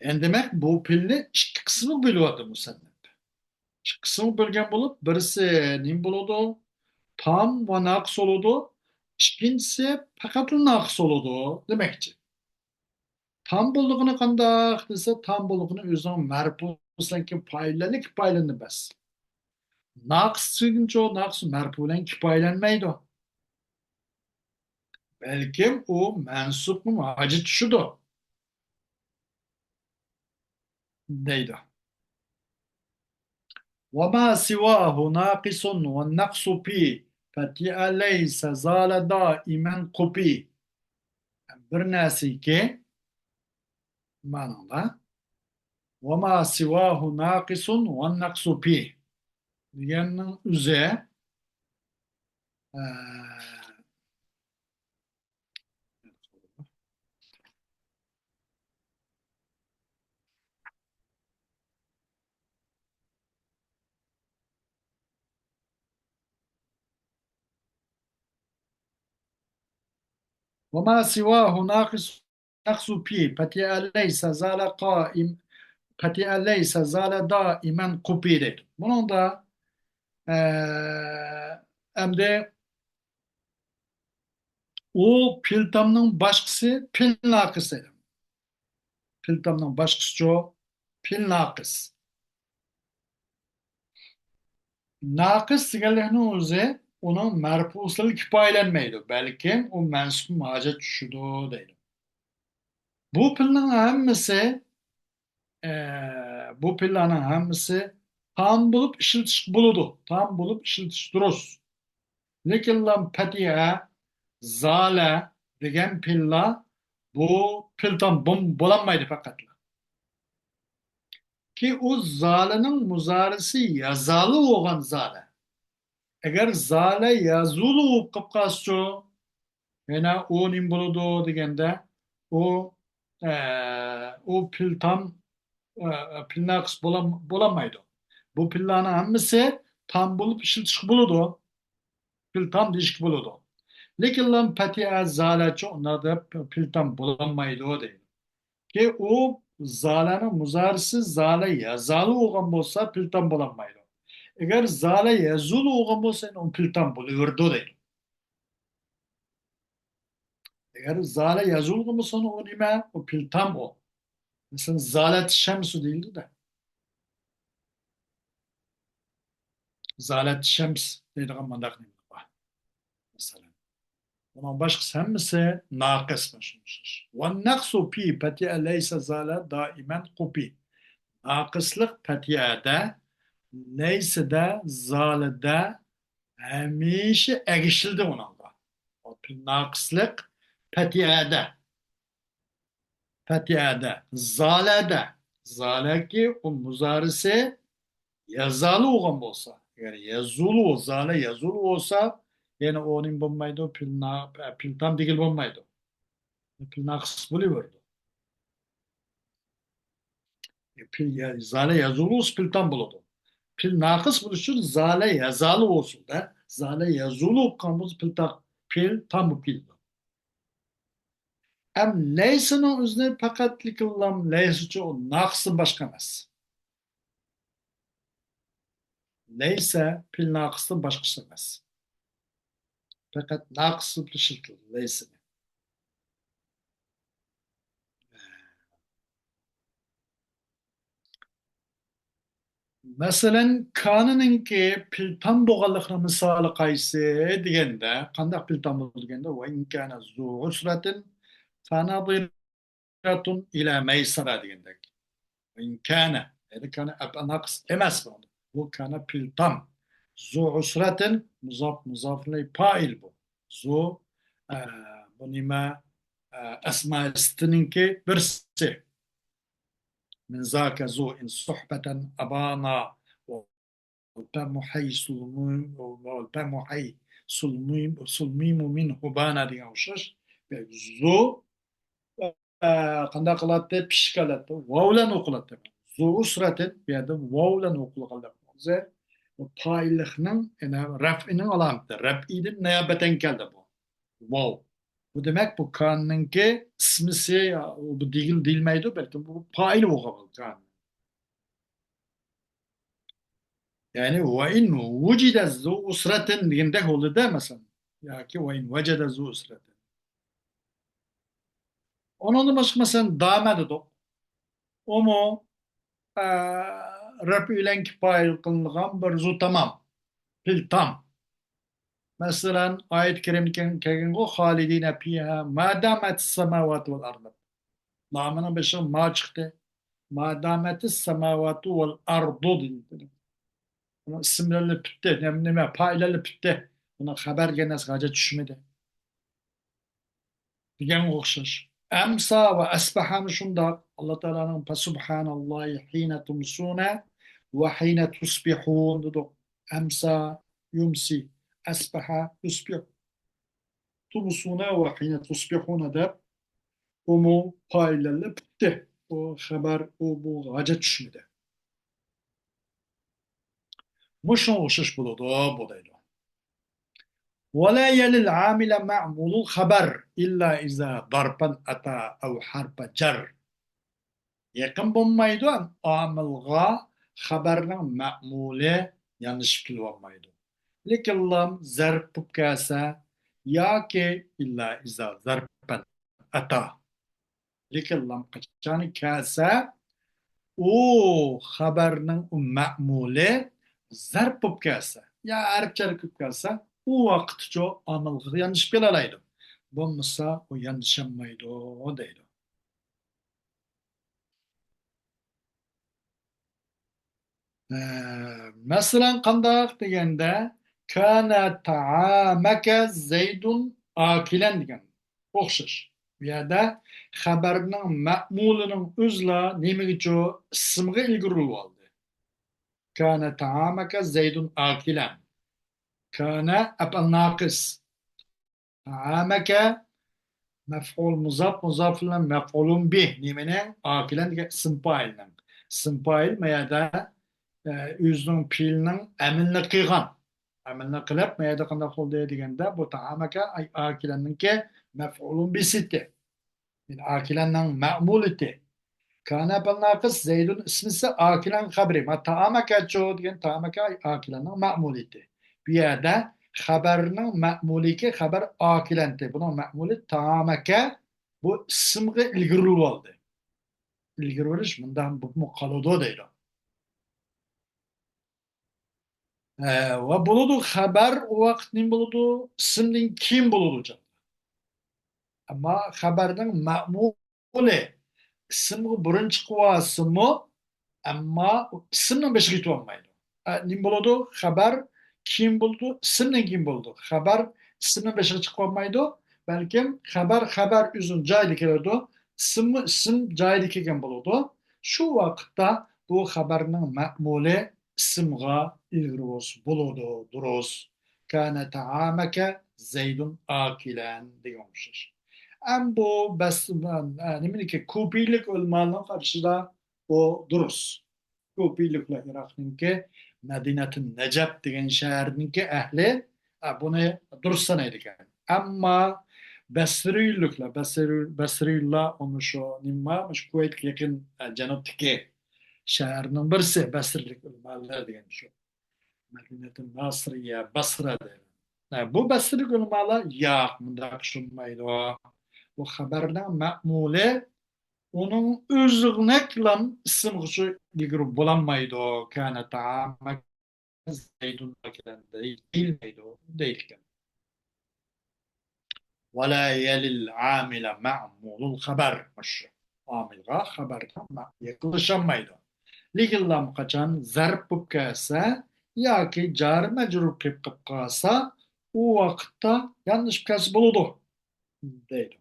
يەنى دېمەك، بۇ پېئىلنى ئىككى قىسىمغا بۆلۈۋاتىدۇ مۇسەننىپ. ئىككى قىسىمغا بۆلگەن بولۇپ، بىرسى نېمە بولىدۇ؟ تام ۋە ناقىس بولىدۇ. ئىككىنچىسى پەقەتلا ناقىس بولىدۇ دېمەكچى. تام بولىدىغىنى قانداق دېسە، تام بولىدىغىنى ئۆزىنىڭ مەرپۇسى بىلەن كىپايىلىنىدۇ، كىپايىلىنىدۇ بەس. ناقىس دېگىنىچۇ، ناقىس مەرپۇ بىلەن كىپايىلەنمەيدۇ. بەلكىم ئۇ مەنسۇبقىمۇ ھاجەت چۈشىدۇ دەيدۇ. وما سواه ناقص والنقص في پەتىئە لەيسە زالە دائىمەن قۇپى. بىر نەرسىكى مانىڭدا. ۋەما سىۋاھۇ ناقىسۇن ۋەننەقسۇ پى دېگەننىڭ ئۆزى، ئە، ۋەما سىۋاھۇ ناقىسۇن نەقسۇ پى، پەتىئە لەيسە زالە قائىم، پەتىئە لەيسە زالە دائىمەن قۇپى دەيدۇ. بۇنىڭدا، ئە، ئەمدى ئۇ پىلتامنىڭ باشقىسى پىل ناقىس دەيدۇ. پىلتامنىڭ باشقىسىچۇ؟ پىل ناقىس. ناقىس دېگەنلىكنىڭ ئۆزى ئۇنىڭ مەرپۇسىدىلا كۇپايىلەنمەيدۇ، بەلكىم ئۇ مەنسۇب ھاجەت چۈشىدۇ دەيدۇ. بۇ پىلنىڭ ھەممىسى، ئە، بۇ پىللارنىڭ ھەممىسى تام بولۇپ ئىشلىتىش بولىدۇ. تام بولۇپ ئىشلىتىش دۇرۇس. لېكىنلا پەتىئە، زالە دېگەن پىللار بۇ پىلتام بولالمايدۇ پەقەتلا. كى ئۇ زالىنىڭ مۇزارىسى يەزالى بولغان زالە. ئەگەر زالە يەزۇلى بولۇپ قالسىچۇ، يەنە ئۇ نېمە بولىدۇ دېگەندە، ئۇ، ئە، ئۇ پىلتام، ئە، پىلناقىس بولالمايدۇ. بۇ پىللارنىڭ ھەممىسى تام بولۇپ ئىشلىتىشكە بولىدۇ. پىلتام دېيىشكە بولىدۇ. لېكىنلا پەتىئە زالەچۇ ئۇنداق دەپ پىلتام بولالمايدۇ دەيدۇ. كى ئۇ زالەنىڭ مۇزارىسى زالە يەزالى بولغان بولسا پىلتام بولالمايدۇ. ئەگەر زالە يەزۇلى بولغان بولسا ئۇ پىلتام بولۇۋېرىدۇ دەيدۇ. ئەگەر زالە يەزۇلى بولغان بولسا ئۇ نېمە؟ ئۇ پىلتام ئۇ. مەسىلەن، زالەت شەمسۇ دېيىلدى-دە. زالەت شەمس دەيدىغان مۇنداق نېمە بار. مەسىلەن، ئۇنىڭ باشقىسى ھەممىسى ناقىس، مانا شۇنى ئوخشاش. ۋەننەقسۇ پى پەتىئە لەيسە زالە دائىمەن قۇپى. ناقىسلىق پەتىئەدە، لەيسىدە، زالىدە ھەمىشە ئەگىشىلدى ئۇنىڭغا. ناقىسلىق پەتىئەدە. پەتىئەدە، زالەدە، زالەكى ئۇ مۇزارىسى يەزالى بولغان بولسا، يەنى يەزۇلۇ، زالە يەزۇلۇ بولسا، يەنە ئۇ نېمە بولمايدۇ، پىل نا-، پىلتام دېگىلى بولمايدۇ. پىل ناقىس بولۇۋېرىدۇ. پىل يە-، زالە يەزۇلۇ بولسا پىلتام بولىدۇ. پىل ناقىس بولۇش ئۈچۈن زالە يەزالى بولسۇن-دە، زالە يەزۇلۇ بولغان بولسا پىلتا-، پىلتام بولۇپ كېلىدۇ. ئەم لەيسىنىڭ ئۆزىنى پەقەتلىكىللام لەيسىچۇ، ناقىستىن باشقا ئەمەس. لەيسە پىل ناقىستىن باشقىسى ئەمەس. پەقەت ناقىس بولۇپ ئىشلىتىلدى لەيسىنى. مەسىلەن، كانىنىڭكى پىلتام بولغانلىقىنىڭ مىسالى قايسى دېگەندە، قانداق پىلتام بولىدۇ دېگەندە، ۋە ئىن كانە زۇ ئۇسرەتىن فەنەزىرەتۇن ئىلە مەيسەرە دېگەندەك. ۋە ئىن كانە، يەنى كانە ئەپ ناقىس ئەمەس بۇ. بۇ كانە پىلتام. زۇ ئۇسرەتىن مۇزاپ، مۇزاپ ئىلەيھ پائىل بۇ. زۇ، ئە، بۇ نېمە، ئە، ئەسما سىتتىنىڭكى بىرسى. من ذاك ذو إن صحبة أبانا والفم حي سلمي-، والفم حي سلمي-، سلميم منه بانا دېگەن ئوخشاش. زۇ، ئە، قانداق قىلاتتى؟ پىششىق قىلاتتى. ۋاۋ بىلەن ئوقۇلاتتى. زۇ ئۇسرەتىن، بۇ يەردە ۋاۋ بىلەن ئوقۇلغانلىق. پائىللىقنىڭ، يەنى رەفئىنىڭ ئالامىتى. رەفئىدىن نىيابەتەن كەلدى بۇ. ۋاۋ. بۇ دېمەك، بۇ كاننىڭكى ئىسمىسى، بۇ دېگىل-، دېيىلمەيدۇ، بەلكىم بۇ پائىل بولغان بۇ كان. يەنى، ۋە ئىن ۋۇجىدە زۇ ئۇسرەتىن دېگەندەك بولدى-دە، مەسىلەن. ياكى ۋە ئىن ۋەجەدە زۇ ئۇسرەتىن. ئۇنىڭدىن باشقا، مەسىلەن، دامە دېدۇق. ئۇمۇ، ئە، رەپ بىلەن كۇپايە قىلىنغان بىر زۇ تامام. پىلتام. مەسىلەن، ئايەت كەرىمدە كەلگەنغۇ، خالىدىنە پىھا ما دامەتىس سەماۋاتۇ ۋەل ئارض. لامىنىڭ بېشىغا ما چىقتى. ما دامەتىس سەماۋاتۇ ۋەل ئارضۇ دېدى. ئۇنىڭ ئىسىملىرى پۈتتى، نېمە، نېمە، پائىللىرى پۈتتى. بۇنىڭ خەبەر دېگەن نەرسىگە ھاجەت چۈشمىدى دېگەنگە ئوخشاش. ئەمسا ۋە ئەسبەھەمۇ شۇنداق. ئاللا تائالانىڭ فەسۇبھاناللاھى ھىنە تۇمسۇنە ۋە ھىنە تۇسبىھۇن دېدۇق. ئەمسا يۇمسى، ئەسبەھە يۇسبىھۇ. تۇمسۇنە ۋە ھىنە تۇسبىھۇنە دەپ، بۇمۇ پائىللەرلا پۈتتى. بۇ خەبەر، ئۇ، بۇ ھاجەت چۈشمىدى. مۇشۇنىڭغا ئوخشاش بولىدۇ، بۇ دەيدۇ. ولا يلي العامل معمول الخبر إلا إذا ظرفا أتى أو حرف جر. يېقىن بولمايدۇ ئامىلغا خەبەرنىڭ مەمۇلى ياندىشىپ كېلىۋالمايدۇ. لېكىن لام زەرپ بولۇپ كەلسە ياكى إلا إذا ظرفا أتى. لېكىن لام قاچان كەلسە، ئۇ خەبەرنىڭ ئۇ مەمۇلى زەرپ بولۇپ كەلسە، يا ھەرپ جەر بولۇپ كەلسە، ئۇ ۋاقىتتىچۇ ئامىلغا ياندىشىپ كېلەلەيدۇ. بولمىسا، ئۇ ياندىشالمايدۇ دەيدۇ. ئە، مەسىلەن، قانداق دېگەندە، كان طعامك زيد آكلا دېگەن ئوخشاش. بۇ يەردە خەبەرنىڭ مەمۇلىنىڭ ئۆزىلا نېمىگىچۇ؟ ئىسىمغا ئىلگىرى ئۇرۇلۇۋالدى. كان طعامك زيد آكلا. كان ئەپئال ناقىس. تائامەكە مەفئۇل مۇزاپ، مۇزاپ بىلەن مەفئۇلۇن بىھ نېمىنىڭ؟ ئاكىلەن دېگەن ئىسىم پائىلنىڭ. ئىسىم پائىل ما يەردە، ئە، ئۆزىنىڭ پېئىلىنىڭ ئەمىلىنى قىلغان. ئەمىلىنى قىلىپ، ما يەردە قانداق بولدى دېگەندە، بۇ تائامەكە ئاي ئاكىلەننىڭكى مەفئۇلۇن بىسىتى. يەنى ئاكىلەننىڭ مەمۇلىتى. كان ئەپئال ناقىس زەيدۇن ئىسمىسى ئاكىلەن خەبىرى. ما تائامەكەچۇ دېگەن تائامەكە ئاكىلەننىڭ مەمۇلىتى. بۇ يەردە خەبەرنىڭ مەمۇلىكى خەبەر ئاكىلەنتى. بۇنىڭ مەمۇلى تائامەكە بۇ ئىسىمغا ئىلگىرى ئۇرۇلۇۋالدى. ئىلگىرى ئۇرۇش مۇنداق بولۇپمۇ قالىدۇ دەيدۇ. ئە، ۋە بولىدۇ، خەبەر ئۇ ۋاقىت نېمە بولىدۇ؟ ئىسىمدىن كېيىن بولىدۇ، جان. ئەمما خەبەرنىڭ مەمۇلى ئىسىمغا بۇرۇن چىقىۋالسىمۇ، ئەمما ئىسىمنىڭ بېشىغا يېتىۋالمايدۇ. ئە، نېمە بولىدۇ؟ خەبەر كېيىن بولىدۇ، ئىسىمدىن كېيىن بولىدۇ. خەبەر ئىسىمنىڭ بېشىغا چىقىۋالمايدۇ، بەلكىم خەبەر، خەبەر ئۆزىنىڭ جايىدا كېلىدۇ، ئىسىممۇ ئىسىم جايىدا كەلگەن بولىدۇ. شۇ ۋاقىتتا بۇ خەبەرنىڭ مەمۇلى ئىسىمغا ئىلگىرى بولسا بولىدۇ، دۇرۇس. كان تائامك زيد آكلا دېگەن ئوخشاش. ئەم بۇ بەس-، ئە، نېمىنىڭكى، كۇپىيلىك ئۆلىمالارنىڭ قارىشىدا بۇ دۇرۇس. كۇپىيلىكلار ئىراقنىڭكى مەدىنەتۇن نەجەف دېگەن شەھەرنىڭكى ئەھلى، ئە، بۇنى دۇرۇس سانايدىكەن. ئەمما بەسرىيلىكلار، بەسرىي-، بەسرىيلار ئۇنى شۇ نېمە، شۇ كۇۋەيتكە يېقىن، ئە، جەنۇبتىكى شەھەرنىڭ بىرسى، بەسرىلىك ئۆلىمالار دېگەن شۇ. مەدىنەتۇن ناسىرىيە، بەسرە دەيدۇ. ھە، بۇ بەسرىلىك ئۆلىمالار، ياق، مۇنداق ئىش بولمايدۇ. بۇ خەبەرنىڭ مەمۇلى ئۇنىڭ ئۆزىنىڭكىلا ئىسىمغىچۇ ئىلگىرى بولالمايدۇ. كان تائامك زيد آكلا دېيىلمەيدۇ، دەيدىكەن. ولا يلي العامل معمول الخبر. مۇشۇ ئامىلغا خەبەرنىڭ مە-، يېقىنلىشالمايدۇ. لېكىن لام قاچان زەرپ بولۇپ كەلسە ياكى جار مەجرۇر قىلىپ قېلىپ قالسا، ئۇ ۋاقىتتا ياندىشىپ كەلسە بولىدۇ، دەيدۇ.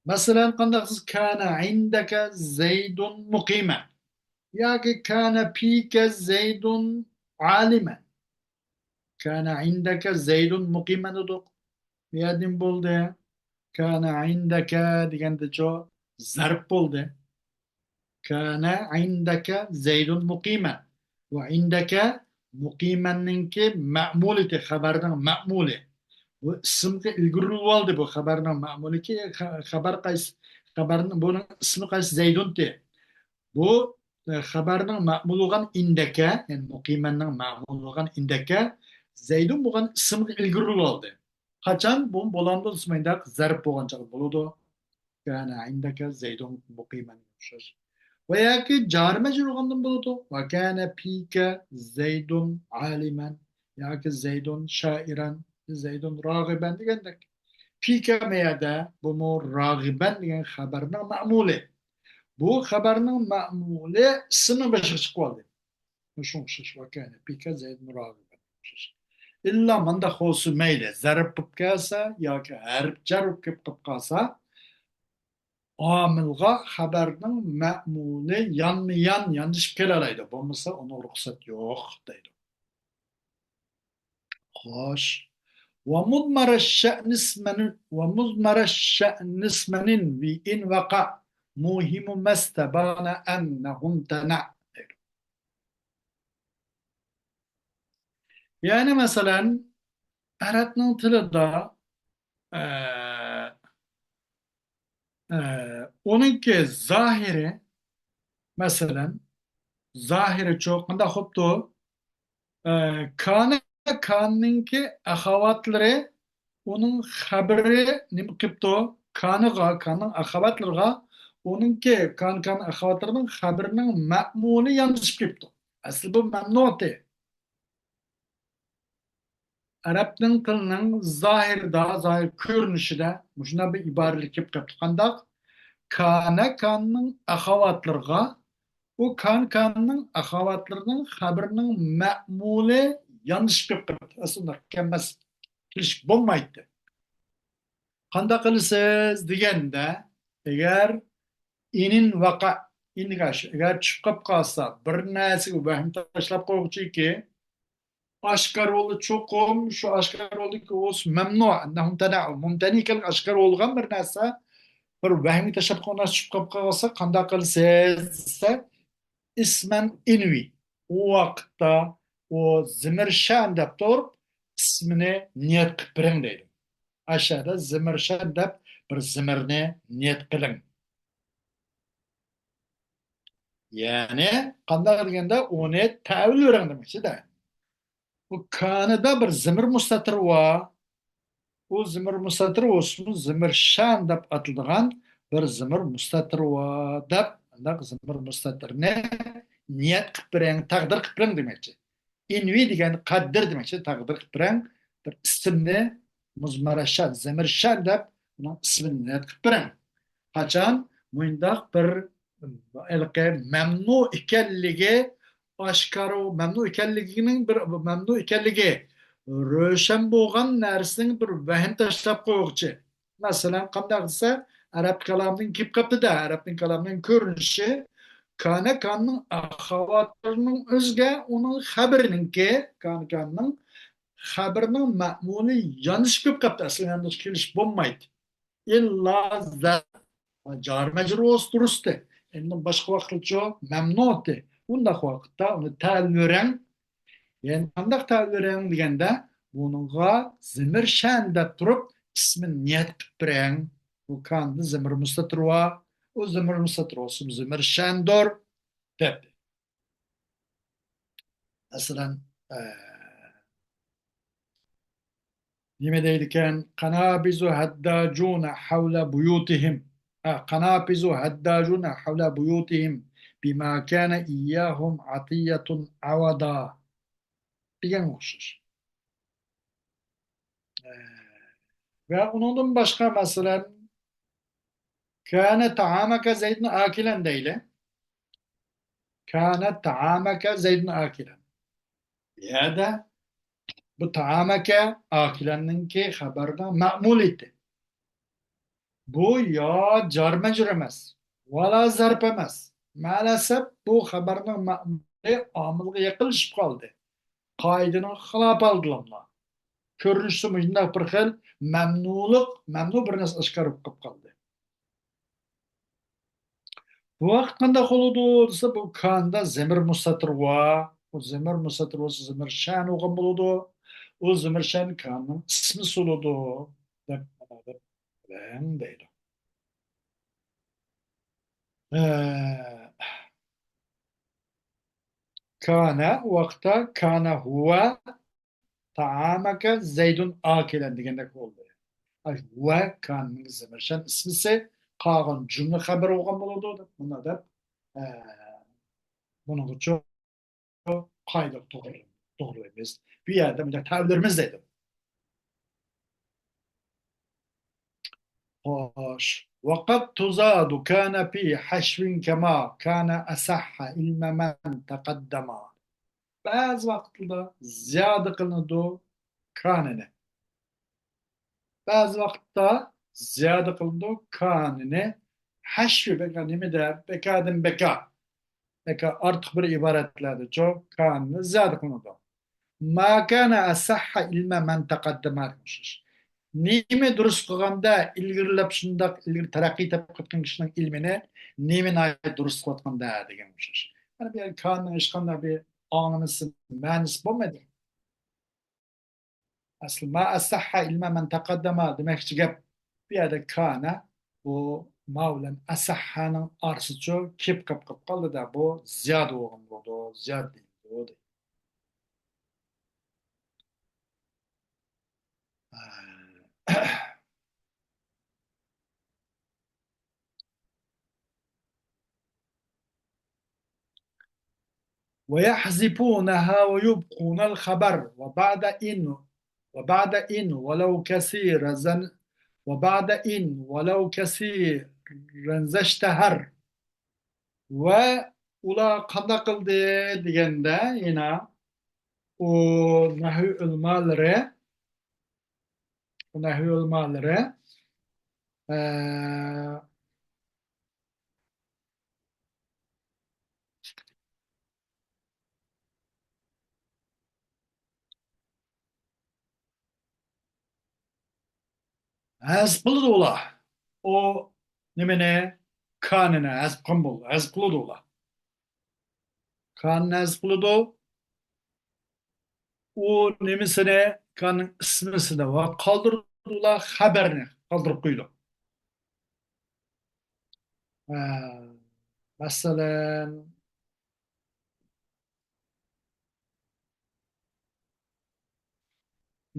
مەسىلەن، قانداق دېسىز، كان عندك زيد مقيما ياكى كان فيك زيد عالما. كان عندك زيد مقيما دېدۇق. بۇ يەردە نېمە بولدى؟ كان عندك دېگەندىچۇ زەرپ بولدى. كان عندك زيد مقيما. بۇ عندك مقيماننىڭكى مەمۇلىتى، خەبەرنىڭ مەمۇلى. بۇ ئىسىمغا ئىلگىرىلىۋالدى. بۇ خەبەرنىڭ مەمۇلىكى، خە-، خەبەر قايسى، خەبەرنىڭ، بۇنىڭ ئىسمى قايسى؟ زەيدۇنتى. بۇ، ئە، خەبەرنىڭ مەمۇلى بولغان ئىندەكە، يەنى مۇقىمەننىڭ مەمۇلى بولغان ئىندەكە زەيدۇن بولغان ئىسىمغا ئىلگىرىلىۋالدى. قاچان بۇ بولامدۇ دېسە، مۇنداق زەرپ بولغان چاغدا بولىدۇ. كان عندك زيد مقيما ئوخشاش. ۋە ياكى جار مەجرۇر بولغاندىن بولىدۇ. وكان فيك زيد عالما ياكى زيد شاعرا، زيد راغبا دېگەندەك. فيك ما يەردە بۇمۇ راغبا دېگەن خەبەرنىڭ مەمۇلى. بۇ خەبەرنىڭ مەمۇلى ئىسىمنىڭ بېشىغا چىقىۋالدى. شۇڭا ئوخشاش، ۋەكانە پىكە زەيدۇن راغىبەن ئوخشاش. ئىللا مانداق بولسا مەيلى، زەرپ بولۇپ كەلسە ياكى ھەرپ جەر بولۇپ كېلىپ قالسا، ئامىلغا خەبەرنىڭ مەمۇلى يانمۇ يان ياندىشىپ كېلەلەيدۇ. بولمىسا ئۇنىڭ رۇخسەت يوق دەيدۇ. خوش. ومضمر الشأن اسما، ومضمر الشأن اسما وإن وقع موهم ما استبان أنه امتنع. يەنى مەسىلەن، ئەرەبنىڭ تىلىدا، ئە، ئە، ئۇنىڭكى زاھىرى، مەسىلەن، زاھىرىچۇ قانداق بوپتۇ؟ ئە، كانە، كاننىڭكى ئەخەۋاتلىرى، ئۇنىڭ خەبىرى نېمە قىپتۇ؟ كانىغا، كاننىڭ ئەخەۋاتلىرىغا، ئۇنىڭكى، كان، كان ئەخەۋاتلىرىنىڭ خەبىرىنىڭ مەمۇلى ياندىشىپ كېپتۇ. ئەسلى بۇ مەمنۇتى. ئەرەبنىڭ تىلىنىڭ زاھىرىدا، زاھىر كۆرۈنۈشىدە مۇشۇنداق بىر ئىبارىلىك كېلىپ قاپتۇ. قانداق؟ كانە كاننىڭ ئەخەۋاتلىرىغا، ئۇ كان كاننىڭ ئەخەۋاتلىرىنىڭ خەبىرىنىڭ مەمۇلى ياندىشىپ كېلىپ قاپتۇ. ئەسلى ئۇنداق ئەمەس، كېلىشىپ بولمايتتى. قانداق قىلىسىز دېگەندە، ئەگەر ئىنىن ۋەقە، ئىن دېگەن شۇ، ئەگەر چۈشۈپ قاپ قالسا، بىر نەرسىگە ۋەھىمە تاشلاپ قويغۇچىكى، ئاشكارا بولدى چوقۇم، شۇ ئاشكارا بولدىكى ئۇ مەمنۇ، ئەننەھۇ مۇمتەنەئۇ، مۇمتەنە ئىكەنلىكى ئاشكارا بولغان بىر نەرسە، بىر ۋەھىمگە تاشلاپ قويغان نەرسە چۈشۈپ قاپ قالسا، قانداق قىلىسىز دېسە، ئىسمەن ئىنۋى. ئۇ ۋاقىتتا ئۇ زىمىرشان دەپ تۇرۇپ، ئىسمىنى نىيەت قىلىپ بېرىڭ دەيدۇ. ئاشۇ يەردە زىمىرشان دەپ بىر زىمىرنى نىيەت قىلىڭ. يەنى قانداق دېگەندە، ئۇنى تەۋىل بېرىڭ دېمەكچىدە. بۇ كانىدا بىر زىمىر مۇستەتىر بار. ئۇ زىمىر مۇستەتىر بولسىمۇ، زىمىر شان دەپ ئاتىلىدىغان بىر زىمىر مۇستەتىر بار دەپ، ئانداق زىمىر مۇستەتىرنى نىيەت قىلىپ بېرىڭ، تەقدىر قىلىپ بېرىڭ دېمەكچى. ئىنۋى دېگەن قەددىر دېمەكچى، تەقدىر قىلىپ بېرىڭ. بىر ئىسىمنى مۇزمەرە شان، زىمىر شان دەپ ئۇنىڭ ئىسمىنى نىيەت قىلىپ بېرىڭ. قاچان مۇنداق بىر ھېلىقى مەمنۇ ئىكەنلىكى ئاشكارا، مەمنۇ ئىكەنلىكىنىڭ بىر، مەمنۇ ئىكەنلىكى روشەن بولغان نەرسىنىڭ بىر ۋەھىمە تاشلاپ قويغۇچى. مەسىلەن، قانداق دېسە، ئەرەب كالامىدىن كېلىپ قاپتۇ-دە، ئەرەبنىڭ كالامىنىڭ كۆرۈنۈشى، كانە كاننىڭ ئەخەۋاتلىرىنىڭ ئۆزىگە ئۇنىڭ خەبىرىنىڭكى، كانە كاننىڭ خەبىرىنىڭ مەمۇلى ياندىشىپ كېلىپ قاپتۇ، ئەسلى ياندىشىپ كېلىش بولمايدۇ. ئىللا زەرپ، جار مەجرۇر بولسا دۇرۇستى. ئەمدى باشقا ۋاقىتلىچۇ مەمنۇتى. ئۇنداق ۋاقىتتا ئۇنى تەۋىل بېرىڭ. يەنى قانداق تەۋىل بېرىڭ دېگەندە، بۇنىڭغا زىمىر شەن دەپ تۇرۇپ، ئىسمىنى نىيەت قىلىپ بېرىڭ. بۇ كاندا زىمىر مۇستەتىر بار. ئۇ زىمىر مۇستەتىر بولسا زىمىر شەندۇر دەپ. مەسىلەن، ئە، نېمە دەيدىكەن؟ قانابىزۇ ھەدداجۇنە ھەۋلە بۇيۇتىھىم. ھە، قانابىزۇ ھەدداجۇنە ھەۋلە بۇيۇتىھىم بىما كانە ئىيياھۇم ئاتىيەتۇن ئەۋەدا دېگەنگە ئوخشاش. ئە، ۋە ئۇنىڭدىن باشقا، مەسىلەن، كانە تائامەكە زەيدۇن ئاكىلەن دەيلى. كانە تائامەكە زەيدۇن ئاكىلەن. بۇ يەردە بۇ تائامەكە ئاكىلەننىڭكى خەبەرنىڭ مەمۇلىيىتى. بۇ يا جار مەجرۇر ئەمەس، ۋالا زەرپ ئەمەس. مەلەسەپ بۇ خەبەرنىڭ مەمۇلى ئامىلغا يېقىنلىشىپ قالدى. قائىدىنىڭ خىلاپى ئالدىلاملا. كۆرۈنۈشتە مۇشۇنداق بىر خىل مەمنۇلۇق، مەمنۇ بىر نەرسە ئاشكارا بولۇپ قالدى. بۇ ۋاقىت قانداق بولىدۇ دېسە، بۇ كاندا زىمىر مۇستەتىر بار. بۇ زىمىر مۇستەتىر بولسا، زىمىر شەن بولغان بولىدۇ. ئۇ زىمىر شەن كاننىڭ ئىسمى بولىدۇ دەپ، دەپ بىلىڭ دەيدۇ. ئە، كانە ۋاقىتتا كانە ھۇۋە تائامەكە زەيدۇن ئاكىلەن دېگەندەك بولدى. ئاي، ھۇۋە كاننىڭ زىمىرشان ئىسمىسى، قالغان جۈملە خەۋەر بولغان بولىدۇ دەپ، مۇنداق دەپ، ئە، بۇنىڭغىچۇ قايدا توغرا-، توغرىلايمىز. بۇ يەردە مۇنداق تەۋىللىرىمىز دەيدۇ. خوش. وقد تزاد كان في حشو كما كان أصح علم من تقدم. بەزى ۋاقىتلاردا زىيادە قىلىنىدۇ كانىنى. بەزى ۋاقىتتا زىيادە قىلىنىدۇ كانىنى. ھەشۋى بەكا نېمە دەپ، بەكادىن بەكا. بەكا ئارتۇق بىر ئىبارەتلەردىچۇ كانىنى زىيادە قىلىنىدۇ. ما كان أصح علما من تقدم دېگەن ئوخشاش. نېمە دۇرۇس قىلغاندا ئىلگىرىلەپ شۇنداق ئىلگىرى تەرەققىي تېپىپ كەتكەن كىشىنىڭ ئىلمىنى نېمە ناھايىتى دۇرۇس قىلىۋاتقاندا دېگەن ئوخشاش. مانا بۇ يەردە كاننىڭ ھېچقانداق بىر ئاڭلىمىسى، مەنىسى بولمايدۇ. ئەسلى ما أصح علما من تقدم دېمەكچى گەپ. بۇ يەردە كانە بۇ ما بىلەن ئەسەھھەنىڭ ئارىسىچۇ كېپ قېلىپ قالدى-دە، بۇ زىيادە بولغان بولىدۇ، زىيادە دېيىلىدۇ. ويحذفونها ويبقون الخبر وبعد إن، وبعد إن ولو كثيرا زن، وبعد إن ولو كثيرا ذا اشتهر. ۋە ئۇلار قانداق قىلدى دېگەندە، يەنە ئۇ نەھۋ ئۆلىمالىرى، ئۇ نەھۋ ئۆلىمالىرى، ئە، ھەزىپ قىلىدۇ ئۇلار. ئۇ نېمىنى؟ كانىنى ھەزىپ قىلغان بولىدۇ، ھەزىپ قىلىدۇ ئۇلار. كانىنى ھەزىپ قىلىدۇ. ئۇ نېمىسىنى؟ كاننىڭ ئىسمىسىنى ۋە قالدۇرىدۇ ئۇلار، خەبەرنى قالدۇرۇپ قويىدۇ. ھە، مەسىلەن،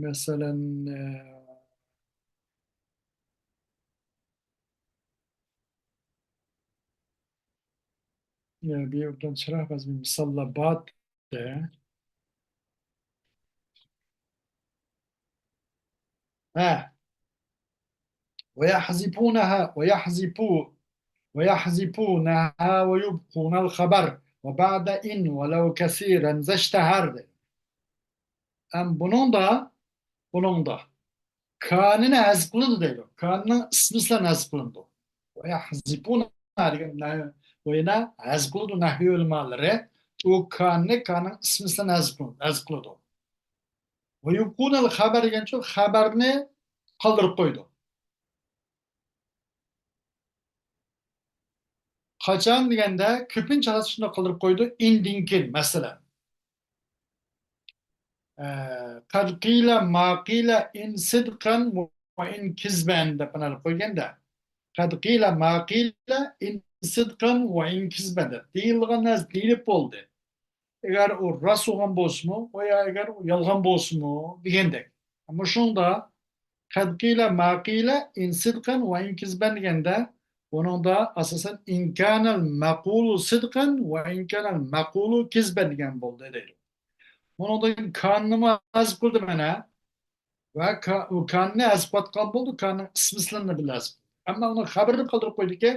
مەسىلەن، ئە، ئە، بۇ يەردىن چىراغ بەزمە مىساللار بار. ھە. ويحذفونها، ويحذفو-، ويحذفونها ويبقون الخبر وبعد إن ولو كثيرا ذا اشتهر دەيدۇ. ئەم بۇنىڭدا، بۇنىڭدا كانىنى ھەزىپ قىلىدۇ دەيدۇ. كاننىڭ ئىسمىسى بىلەن ھەزىپ قىلىنىدۇ. ويحذفون دېگەن نە-، بۇ يەنە ھەزىپ قىلىدۇ نەھۋ ئۆلىمالىرى. ئۇ كاننى كاننىڭ ئىسمىسى بىلەن ھەزىپ قىلىدۇ، ھەزىپ قىلىدۇ. ويبقون الخبر دېگەنچۇ خەبەرنى قالدۇرۇپ قويىدۇ. قاچان دېگەندە، كۆپىنچە ھالەتتە شۇنداق قالدۇرۇپ قويىدۇ، ئىندىن كېيىن، مەسىلەن. ئە، قد قيل ما قيل إن صدقا وإن كذبا دەپ مانا قويغاندا، قد قيل ما قيل إن صدقا وإن كذبا دەپ دېيىلغان نەرسە دېيىلىپ بولدى. ئەگەر ئۇ راست بولغان بولسىمۇ، ۋە يا ئەگەر ئۇ يالغان بولسىمۇ دېگەندەك. مۇشۇنىڭدا قد قيل ما قيل إن صدقا وإن كذبا دېگەندە، بۇنىڭدا ئاساسەن إن كان المقول صدقا وإن كان المقول كذبا دېگەن بولدى دەيدۇ. بۇنىڭدىن كاننىمۇ ھەزىپ قىلدى مانا. ۋە كا-، كاننى ھەزىپ قىلىۋاتقان بولدى، كاننىڭ ئىسمى سىلىنى بىللە ھەزىپ قىلدى. ئەمما ئۇنىڭ خەبىرىنى قالدۇرۇپ قويدىكى،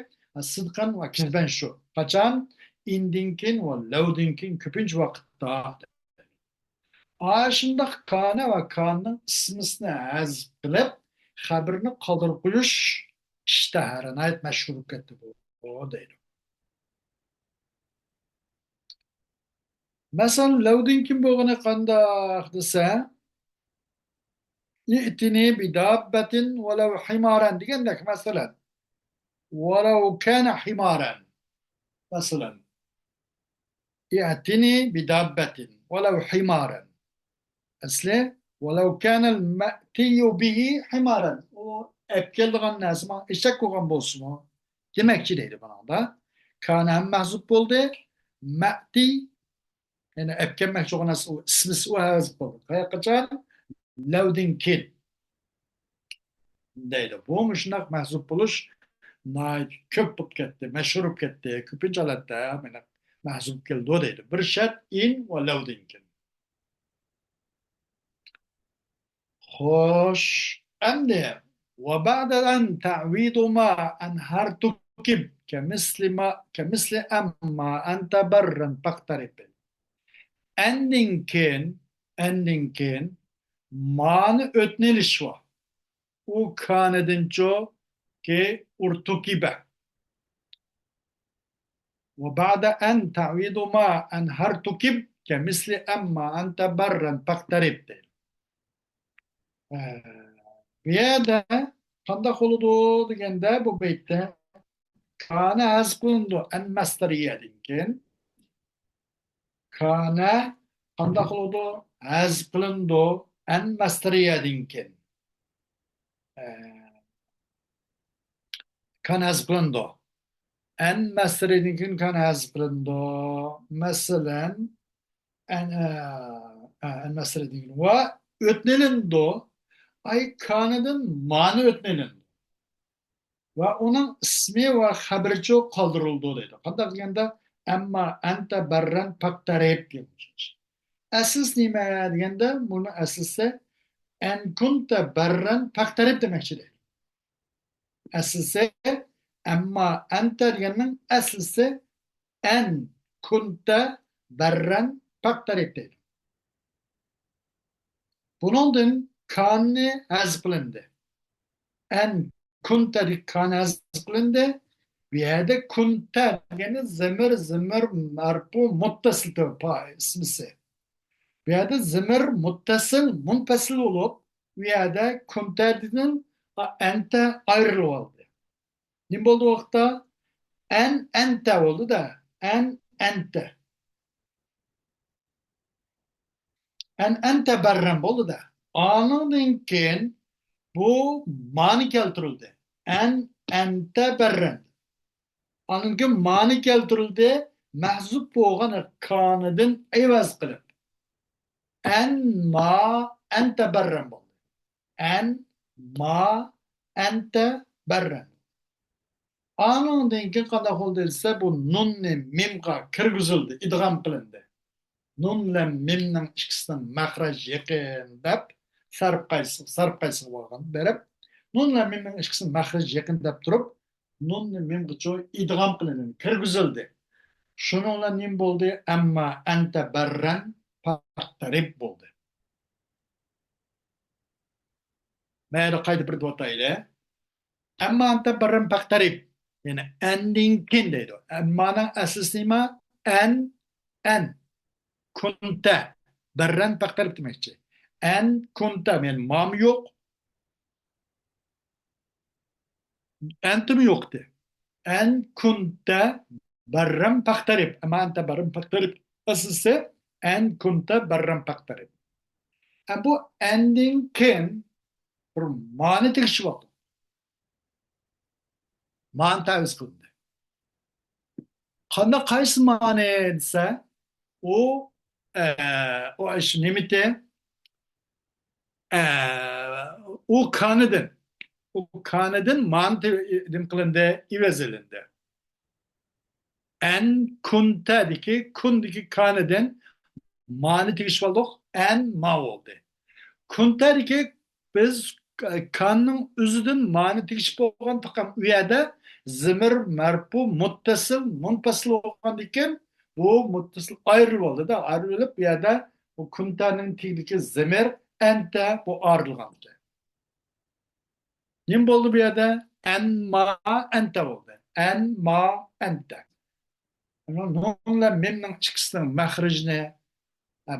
سىدقەن ۋە كىزبەن شۇ. قاچان؟ ئىندىن كېيىن ۋە لەۋدىن كېيىن كۆپىنچە ۋاقىتتا. ئاشۇنداق كانە ۋە كاننىڭ ئىسمىسىنى ھەزىپ قىلىپ، خەبىرىنى قالدۇرۇپ قويۇش ئىشتەھەرە ناھايىتى مەشھۇر بولۇپ كەتتى بۇ، دەيدۇ. مەسىلەن، لەۋدىن كېيىن بولغىنى قانداق دېسە، ائتنى بدابة ولو حمارا دېگەندەك، مەسىلەن، ولو كان حمارا. مەسىلەن، ائتنى بدابة ولو حمارا. ئەسلى، ولو كان المأتي به حمارا. ئۇ ئەپ كېلىدىغان نەرسە ماڭا ئېشەك بولغان بولسىمۇ دېمەكچى دەيدۇ بۇنىڭدا. كانە ھەم مەھزۇپ بولدى. مەتى، يەنى ئەپ كەلمەكچى بولغان نەرسە ئۇ ئىسمىسى ئۇ ھەزىپ بولدى. قاياققىچان؟ لەۋدىن كېيىن دەيدۇ. بۇ مۇشۇنداق مەھزۇپ بولۇش ناھايىتى كۆپ بولۇپ كەتتى، مەشھۇر بولۇپ كەتتى. كۆپىنچە ھالەتتە مانا مەھزۇپ كېلىدۇ دەيدۇ. بىر شەرت ئىن ۋە لەۋدىن كېيىن. خوش، ئەمدى وبعد أن تعويض ما أن هر تكب كمثل ما، كمثل أم ما أنت برا فاقترب. ئەندىن كېيىن، ئەندىن كېيىن مانى ئۆتنە ئېلىش بار. ئۇ كانىدىنچۇ كى ئۇرتۇكىبە. وبعد أن تعويض ما أن هرتكب كمثل أما أنت برا فاقترب دەيدۇ. ئە، بۇ يەردە قانداق بولىدۇ دېگەندە، بۇ بەيتتە كانە ھەزىپ قىلىنىدۇ ئەن مەستەرىيەدىن كېيىن. كانە قانداق بولىدۇ؟ ھەزىپ قىلىنىدۇ ئەن مەستەرىيەدىن كېيىن. ئە، كان ھەزىپ قىلىنىدۇ. ئەن مەستەرىيەدىن كېيىن كان ھەزىپ قىلىنىدۇ. مەسىلەن، ئەن، ئە، ئە، ئەن مەستەرىيەدىن كېيىن ۋە ئۆتنىلىنىدۇ. ئاي كانىدىن مانى ئۆتنىلىنىدۇ. ۋە ئۇنىڭ ئىسمى ۋە خەبىرىچۇ قالدۇرۇلىدۇ دەيدۇ. قانداق دېگەندە، ئەمما ئەنتە بەررەن پەقتەرىب دېگەن ئوخشاش. ئەسلىسى نېمە دېگەندە، بۇنىڭ ئەسلىسى ئەن كۇنتە بەررەن پەقتەرىب دېمەكچى دەيدۇ. ئەسلىسى ئەمما ئەنتە دېگەننىڭ ئەسلىسى ئەن كۇنتە بەررەن پەقتەرىب دەيدۇ. بۇنىڭدىن كاننى ھەزىپ قىلىندى. ئەن كۇنتەدىكى كان ھەزىپ قىلىندى. بۇ يەردە كۇنتە دېگەننى زىمىر، زىمىر مەرپۇ مۇتتەسىل ئىسمىسى. بۇ يەردە زىمىر مۇتتەسىل مۇنپەسىل بولۇپ، بۇ يەردە كۇنتەدىن ئەنتە ئايرىلىۋالدى. نېمە بولدى بۇ ۋاقىتتا؟ ئەن ئەنتە بولدى-دە. ئەن ئەنتە. ئەن ئەنتە بەررەن بولدى-دە. ئانىڭدىن كېيىن بۇ مانى كەلتۈرۈلدى. ئەن ئەنتە بەررەن. ئاندىن كېيىن مانى كەلتۈرۈلدى. مەھزۇپ بولغان كانىدىن ئەيۋەز قىلىپ، ئەن ما ئەنتە بەررەن بولدى. ئەن ما ئەنتە بەررەن. ئانىڭدىن كېيىن قانداق بولدى دېسە، بۇ نۇننى مىمغا كىرگۈزۈلدى، ئىدغام قىلىندى. نۇن بىلەن مىمنىڭ ئىككىسىنىڭ مەخرەج يېقىن دەپ سەرپ قايسى، سەرپ قايسىغا بولغان بېرىپ، نۇن بىلەن مىمنىڭ ئىككىسىنىڭ مەخرەج يېقىن دەپ تۇرۇپ، نۇننى مىمغىچۇ ئىدغام قىلىندى، كىرگۈزۈلدى. شۇنىڭ بىلەن نېمە بولدى؟ ئەمما ئەنتە بەررەن پەقتەرىب بولدى. مەيلى، قايتا بىر دەۋاتايلى. ئەمما ئەنتە بەررەن پەقتەرىب. يەنى ئەندىن كېيىن دەيدۇ. ئەممانىڭ ئەسلىسى نېمە؟ ئەن، ئەن. كۇنتە. بەررەن پەقتەرىب دېمەكچى. ئەن كۇنتە. يەنى مامۇ يوق. ئەنتىمۇ يوقتى. ئەن كۇنتە بەررەن پەقتەرىب. ئەمما ئەنتە بەررەن پەقتەرىب. ئەسلىسى ئەن كۇنتە بەررەن پەقتەرىب. ئە، بۇ ئەندىن كېيىن بىر مانى تېگىشىۋاتىدۇ. مانى تەۋسىيە قىلىندى. قانداق، قايسى مانى دېسە، ئۇ، ئە، ئۇ ئىش نېمىتى؟ ئە، ئۇ كانىدىن. ئۇ كانىدىن مانى تە-، نېمە قىلىندى؟ ئىۋەز ئېلىندى. ئەن كۇنتەدىكى، كۇندىكى كانىدىن مانى تېگىشىپ ئالدۇق. ئەن ما بولدى. كۇنتەدىكى بىز كاننىڭ ئۆزىدىن مانى تېگىشىپ بولغان تاقام ئۇ يەردە زىمىر مەرپۇ مۇتتەسىل مۇنپەسىل بولغاندىكىن بۇ مۇتتەسىل ئايرىلىپ بولدى-دا. ئايرىلىپ بۇ يەردە بۇ كۇنتەنىڭ تېگىدىكى زىمىر ئەنتە بۇ ئايرىلغان. نېمە بولدى بۇ يەردە؟ ئەن ما ئەنتە بولدى. ئەن ما ئەنتە. نۇن بىلەن مىمنىڭ ئىككىسىنىڭ مەخرىجىنى،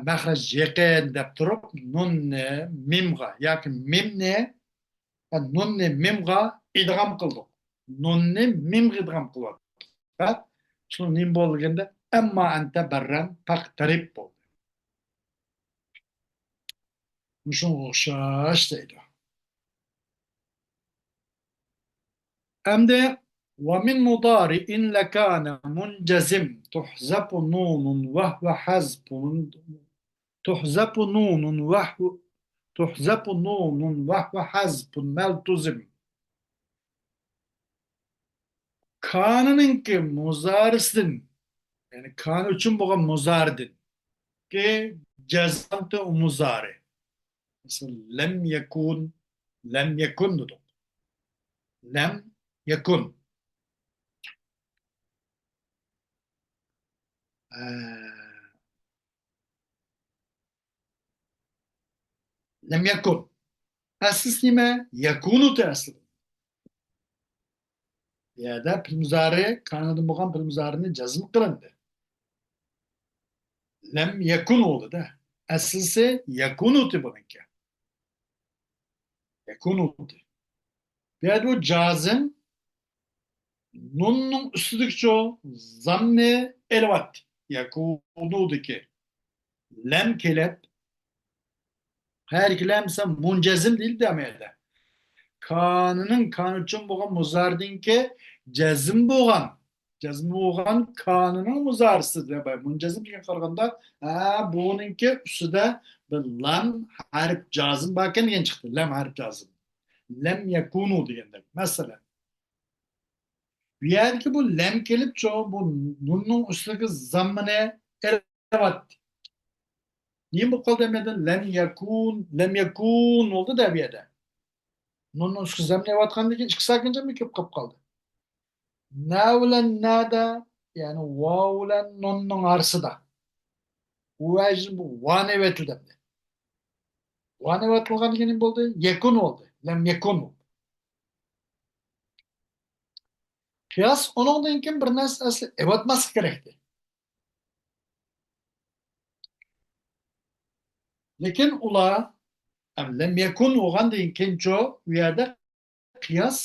مەخرەج يېقىن دەپ تۇرۇپ، نۇننى مىمغا ياكى مىمنى، نۇننى مىمغا ئىدغام قىلدۇق. نۇننى مىمغا ئىدغام قىلىۋاتتۇق. شۇ نېمە بولدى دېگەندە، ئەمما ئەنتە بەررەن پەقتەرىب بولدى. مۇشۇنىڭغا ئوخشاش دەيدۇ. ئەمدى، ومن مضارع لكان منجزم تحذف نون وهو حذف، تحذف نون وهو، تحذف نون وهو حذف ما التزم. كانىنىڭكى مۇزارىسىدىن، يەنى كان ئۈچۈن بولغان مۇزارىدىن كى جەزمتى ئۇ مۇزارى. مەسىلەن، لەم يەكۇن، لەم يەكۇن دېدۇق. لەم يەكۇن. ئە، لەم يەكۇن. ئەسلىسى نېمە؟ يەكۇنۇتى ئەسلى. بۇ يەردە پېئىل مۇزارى، كانىدىن بولغان پېئىل مۇزارىنى جەزم قىلىندى. لەم يەكۇن بولدى-دە. ئەسلىسى يەكۇنۇتى بۇنىڭكى. يەكۇنۇتى. بۇ يەردە بۇ جازىم نۇننىڭ ئۈستىدىكىچۇ زامنى ئېلىۋەتتى. يەكۇنۇدىكى لەم كېلىپ، قەيەردىكى لەم دېسە مۇنجەزىم دېيىلدى ئەمەلىيەتتە. كانىنىڭ، كانى ئۈچۈن بولغان مۇزارىدىنكى جەزم بولغان، جەزم بولغان كانىنىڭ مۇزارىسى دەپ، مۇنجەزىم دېگەن قارىغاندا، ھە، بۇنىڭكى ئۈستىدە بىر لام ھەرپ جازىم باركەن دېگەن چىقتى. لەم ھەرپ جازىم. لەم يەكۇنۇ دېگەندەك. مەسىلەن، بۇ يەردىكى بۇ لەم كېلىپچۇ، بۇ نۇننىڭ ئۈستىدىكى زاممىنى ئېلىۋەتتى. نېمە بولۇپ قالدى ئەمەلىيەتتە؟ لەم يەكۇن، لەم يەكۇن بولدى-دە بۇ يەردە. نۇننىڭ ئۈستىگە زاممىنى ئېلىۋاتقاندىن كېيىن ئىككى ساكىن جەمئىي كېلىپ قاپقالدى. نە بىلەن نەدە، يەنى ۋاۋ بىلەن نۇننىڭ ئارىسىدا. بۇ ۋەجىدىن بۇ ۋانى ئەۋەتىلدى ئەمدى. ۋانى ئەۋەتىلغاندىن كېيىن نېمە بولدى؟ يەكۇن بولدى. لەم يەكۇن بولدى. قىياس ئۇنىڭدىن كېيىن بىر نەرسە ئەسلى ئەۋەتمەسلىك كېرەكتى. لېكىن ئۇلار، ئەم، لەم يەكۇن بولغاندىن كېيىنچۇ، ئۇ يەردە قىياس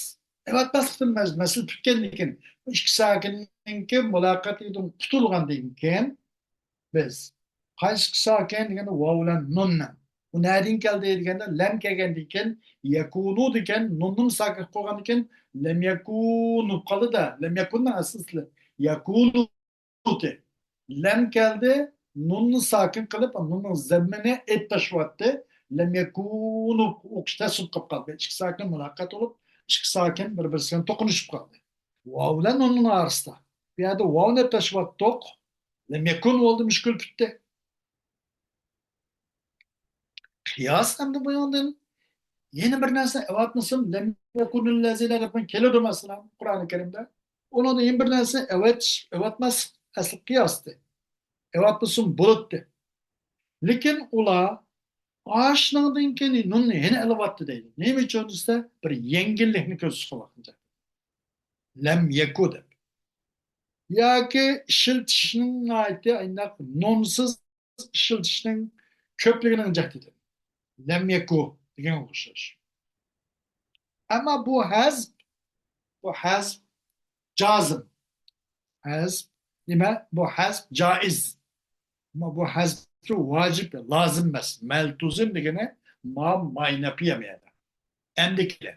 ئەۋەتمەسلىكتىن مەس-، مەسىلە پۈتكەندىن كېيىن، بۇ ئىككى ساكىننىڭكى مۇلاقاتىدىن قۇتۇلغاندىن كېيىن، بىز قايسى ئىككى ساكىن دېگەندە ۋاۋ بىلەن نۇننىڭ. بۇ نەدىن كەلدى دېگەندە، لەم كەلگەندىن كېيىن، يەكۇنۇ دېگەن نۇننىمۇ ساكىن قىلىپ قويغاندىن كېيىن، لەم يەكۇن بولۇپ قالدى-دە. لەم يەكۇننىڭ ئەسلىسى يەكۇنۇ. لەم كەلدى، نۇننى ساكىن قىلىپ، نۇننىڭ زەممىنى ئېلىپ تاشلىۋەتتى. لەم يەكۇنۇ ئوقۇش تەس بولۇپ قالدى. ئىككى ساكىن مۇلاقات بولۇپ، ئىككى ساكىن بىر-بىرسى بىلەن توقۇنۇشۇپ قالدى. ۋاۋ بىلەن نۇننىڭ ئارىسىدا. بۇ يەردە ۋاۋنى ئېلىپ تاشلىۋەتتۇق. لەم يەكۇن بولدى، مۈشكۈل پۈتتى. قىياس ئەمدى بۇنىڭدىن يەنە بىر نەرسە ئەۋەتمىسۇن، لەم يەكۇنىللەزىنە دەپ كېلىدۇ، مەسىلەن، قۇرئانى كەرىمدە. ئۇنىڭدىن يەنە بىر نەرسە ئەۋەتىش، ئەۋەتمەس ئەسلى قىياستى. ئەۋەتمىسۇن بولاتتى. لېكىن ئۇلار ئاشۇنىڭدىن كېيىن نۇننى يەنە ئېلىۋەتتى دەيدۇ. نېمە ئۈچۈن دېسە، بىر يەڭگىللىكنى كۆرسىتىش قىلىۋاتقان. لەم يەكۇ دەپ. ياكى ئىشلىتىشنىڭ ناھايىتى ئاينداق نۇنسىز ئىشلىتىشنىڭ كۆپلۈكىنىڭ جەھىتىدىن. لەم يەكۇ دېگەنگە ئوخشاش. ئەمما بۇ ھەزپ، بۇ ھەزپ جازىم. ھەزپ نېمە؟ بۇ ھەزپ جائىز. ئەمما بۇ ھەزپ ۋاجىپ، لازىم ئەمەس. مەلتۇزىم دېگىنى ما ماينەپىيە مەنە. ئەمدىكىلەر.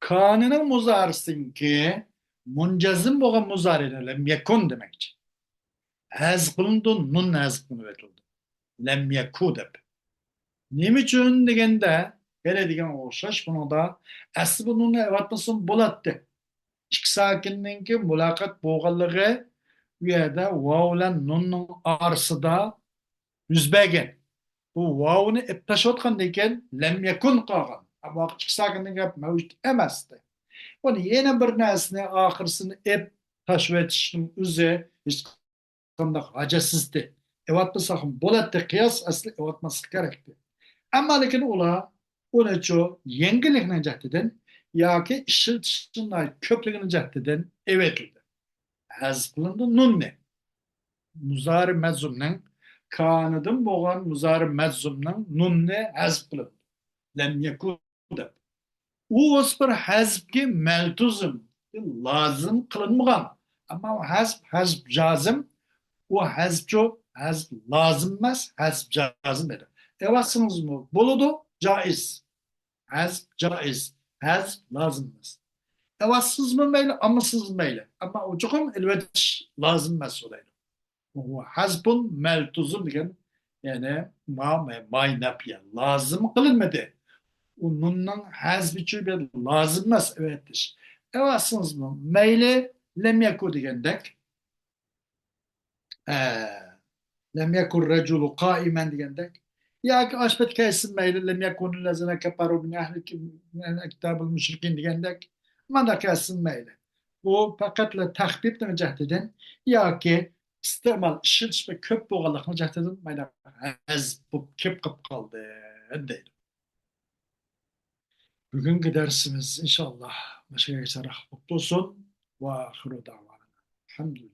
كانىنىڭ مۇزارىسىنىڭكى مۇنجەزىم بولغان مۇزارىنى لەم يەكۇن دېمەكچى. ھەزپ قىلىنىدۇ، نۇن ھەزپ قىلىنىۋېتىلىدۇ. لەم يەكۇ دەپ. نېمە ئۈچۈن دېگەندە، يەنە دېگەنگە ئوخشاش بۇنىڭدا ئەسلى بۇ نۇننى ئەۋەتمىسىمۇ بولاتتى. ئىككى ساكىننىڭكى مۇلاقات بولغانلىقى ئۇ يەردە ۋاۋ بىلەن نۇننىڭ ئارىسىدا يۈز بەرگەن. بۇ ۋاۋنى ئېلىپ تاشلىۋەتكەندىن كېيىن لەم يەكۇن قالغان. ئەمما ئىككى ساكىندىن گەپ مەۋجۇت ئەمەستى. بۇنى يەنە بىر نەرسىنى ئاخىرسىنى ئېلىپ تاشلىۋېتىشنىڭ ئۆزى ھېچقانداق ھاجەتسىزدى. ئېۋەتمىساقمۇ بولاتتى، قىياس ئەسلى ئېۋەتماسلىق كېرەكتى. ئەمما لېكىن ئۇلار ئۇنىچۇ يەڭگىللىكنىڭ جەھىتىدىن ياكى ئىشلىتىشنىڭ كۆپلۈكىنىڭ جەھىتىدىن ئەۋەتىلدى. ھەزپ قىلىندى نۇننى. مۇزارى مەجزۇمنىڭ، كانىدىن بولغان مۇزارى مەجزۇمنىڭ نۇننى ھەزپ قىلىندى. لەم يەكۇن دەپ. ئۇ بىر ھەزپكە مەلتۇزىم، لازىم قىلىنمىغان. ئەمما ئۇ ھەزپ، ھەزپ جازىم، ئۇ ھەزپچۇ، ھەزپ لازىم ئەمەس، ھەزپ جازىم دەيدۇ. ئەۋەتسىڭىزمۇ بولىدۇ، جائىز. ھەزپ جائىز، ھەزپ لازىم ئەمەس. ئەۋەتسىڭىزمۇ مەيلى، ئالمىسىڭىزمۇ مەيلى. ئەمما ئۇ چوقۇم ئېلىۋېتىش لازىم ئەمەس، ئۇ دەيدۇ. ھەزپۇن مەلتۇزىم دېگەن، يەنى ما، ما، ماي نەپىيە، لازىم قىلىنمىدى. ئۇ نۇننىڭ ھەزپىچۇ بىر لازىم ئەمەس ئەۋەتىش. ئەۋەتسىڭىزمۇ مەيلى، لەم يەكۇ دېگەندەك، ئە، لەم يەكۇن رەجۇلۇ قائىمەن دېگەندەك، ياكى ئاشۇ پەتكە كەلسىن مەيلى، لەم يەكۇنىللەزىنە كەفەرۇ مىن ئەھلىل كىتابىل مۇشرىكىن دېگەندەك، مانداق كەلسىن مەيلى. بۇ پەقەتلا تەخپىپنىڭ جەھىتىدىن ياكى ئىستېمال، ئىشلىتىش بەك كۆپ بولغانلىقنىڭ جەھىتىدىن مانداق ھەزپ بولۇپ كېلىپ قالدى دەيدۇ. بۈگۈنكى دەرسىمىز ئىنشاللا مۇشۇ يەرگىچە بولۇپ تۇرسۇن. ۋە ئاخىرۇ دەۋانا ئەلھەمدۇلىللاھ.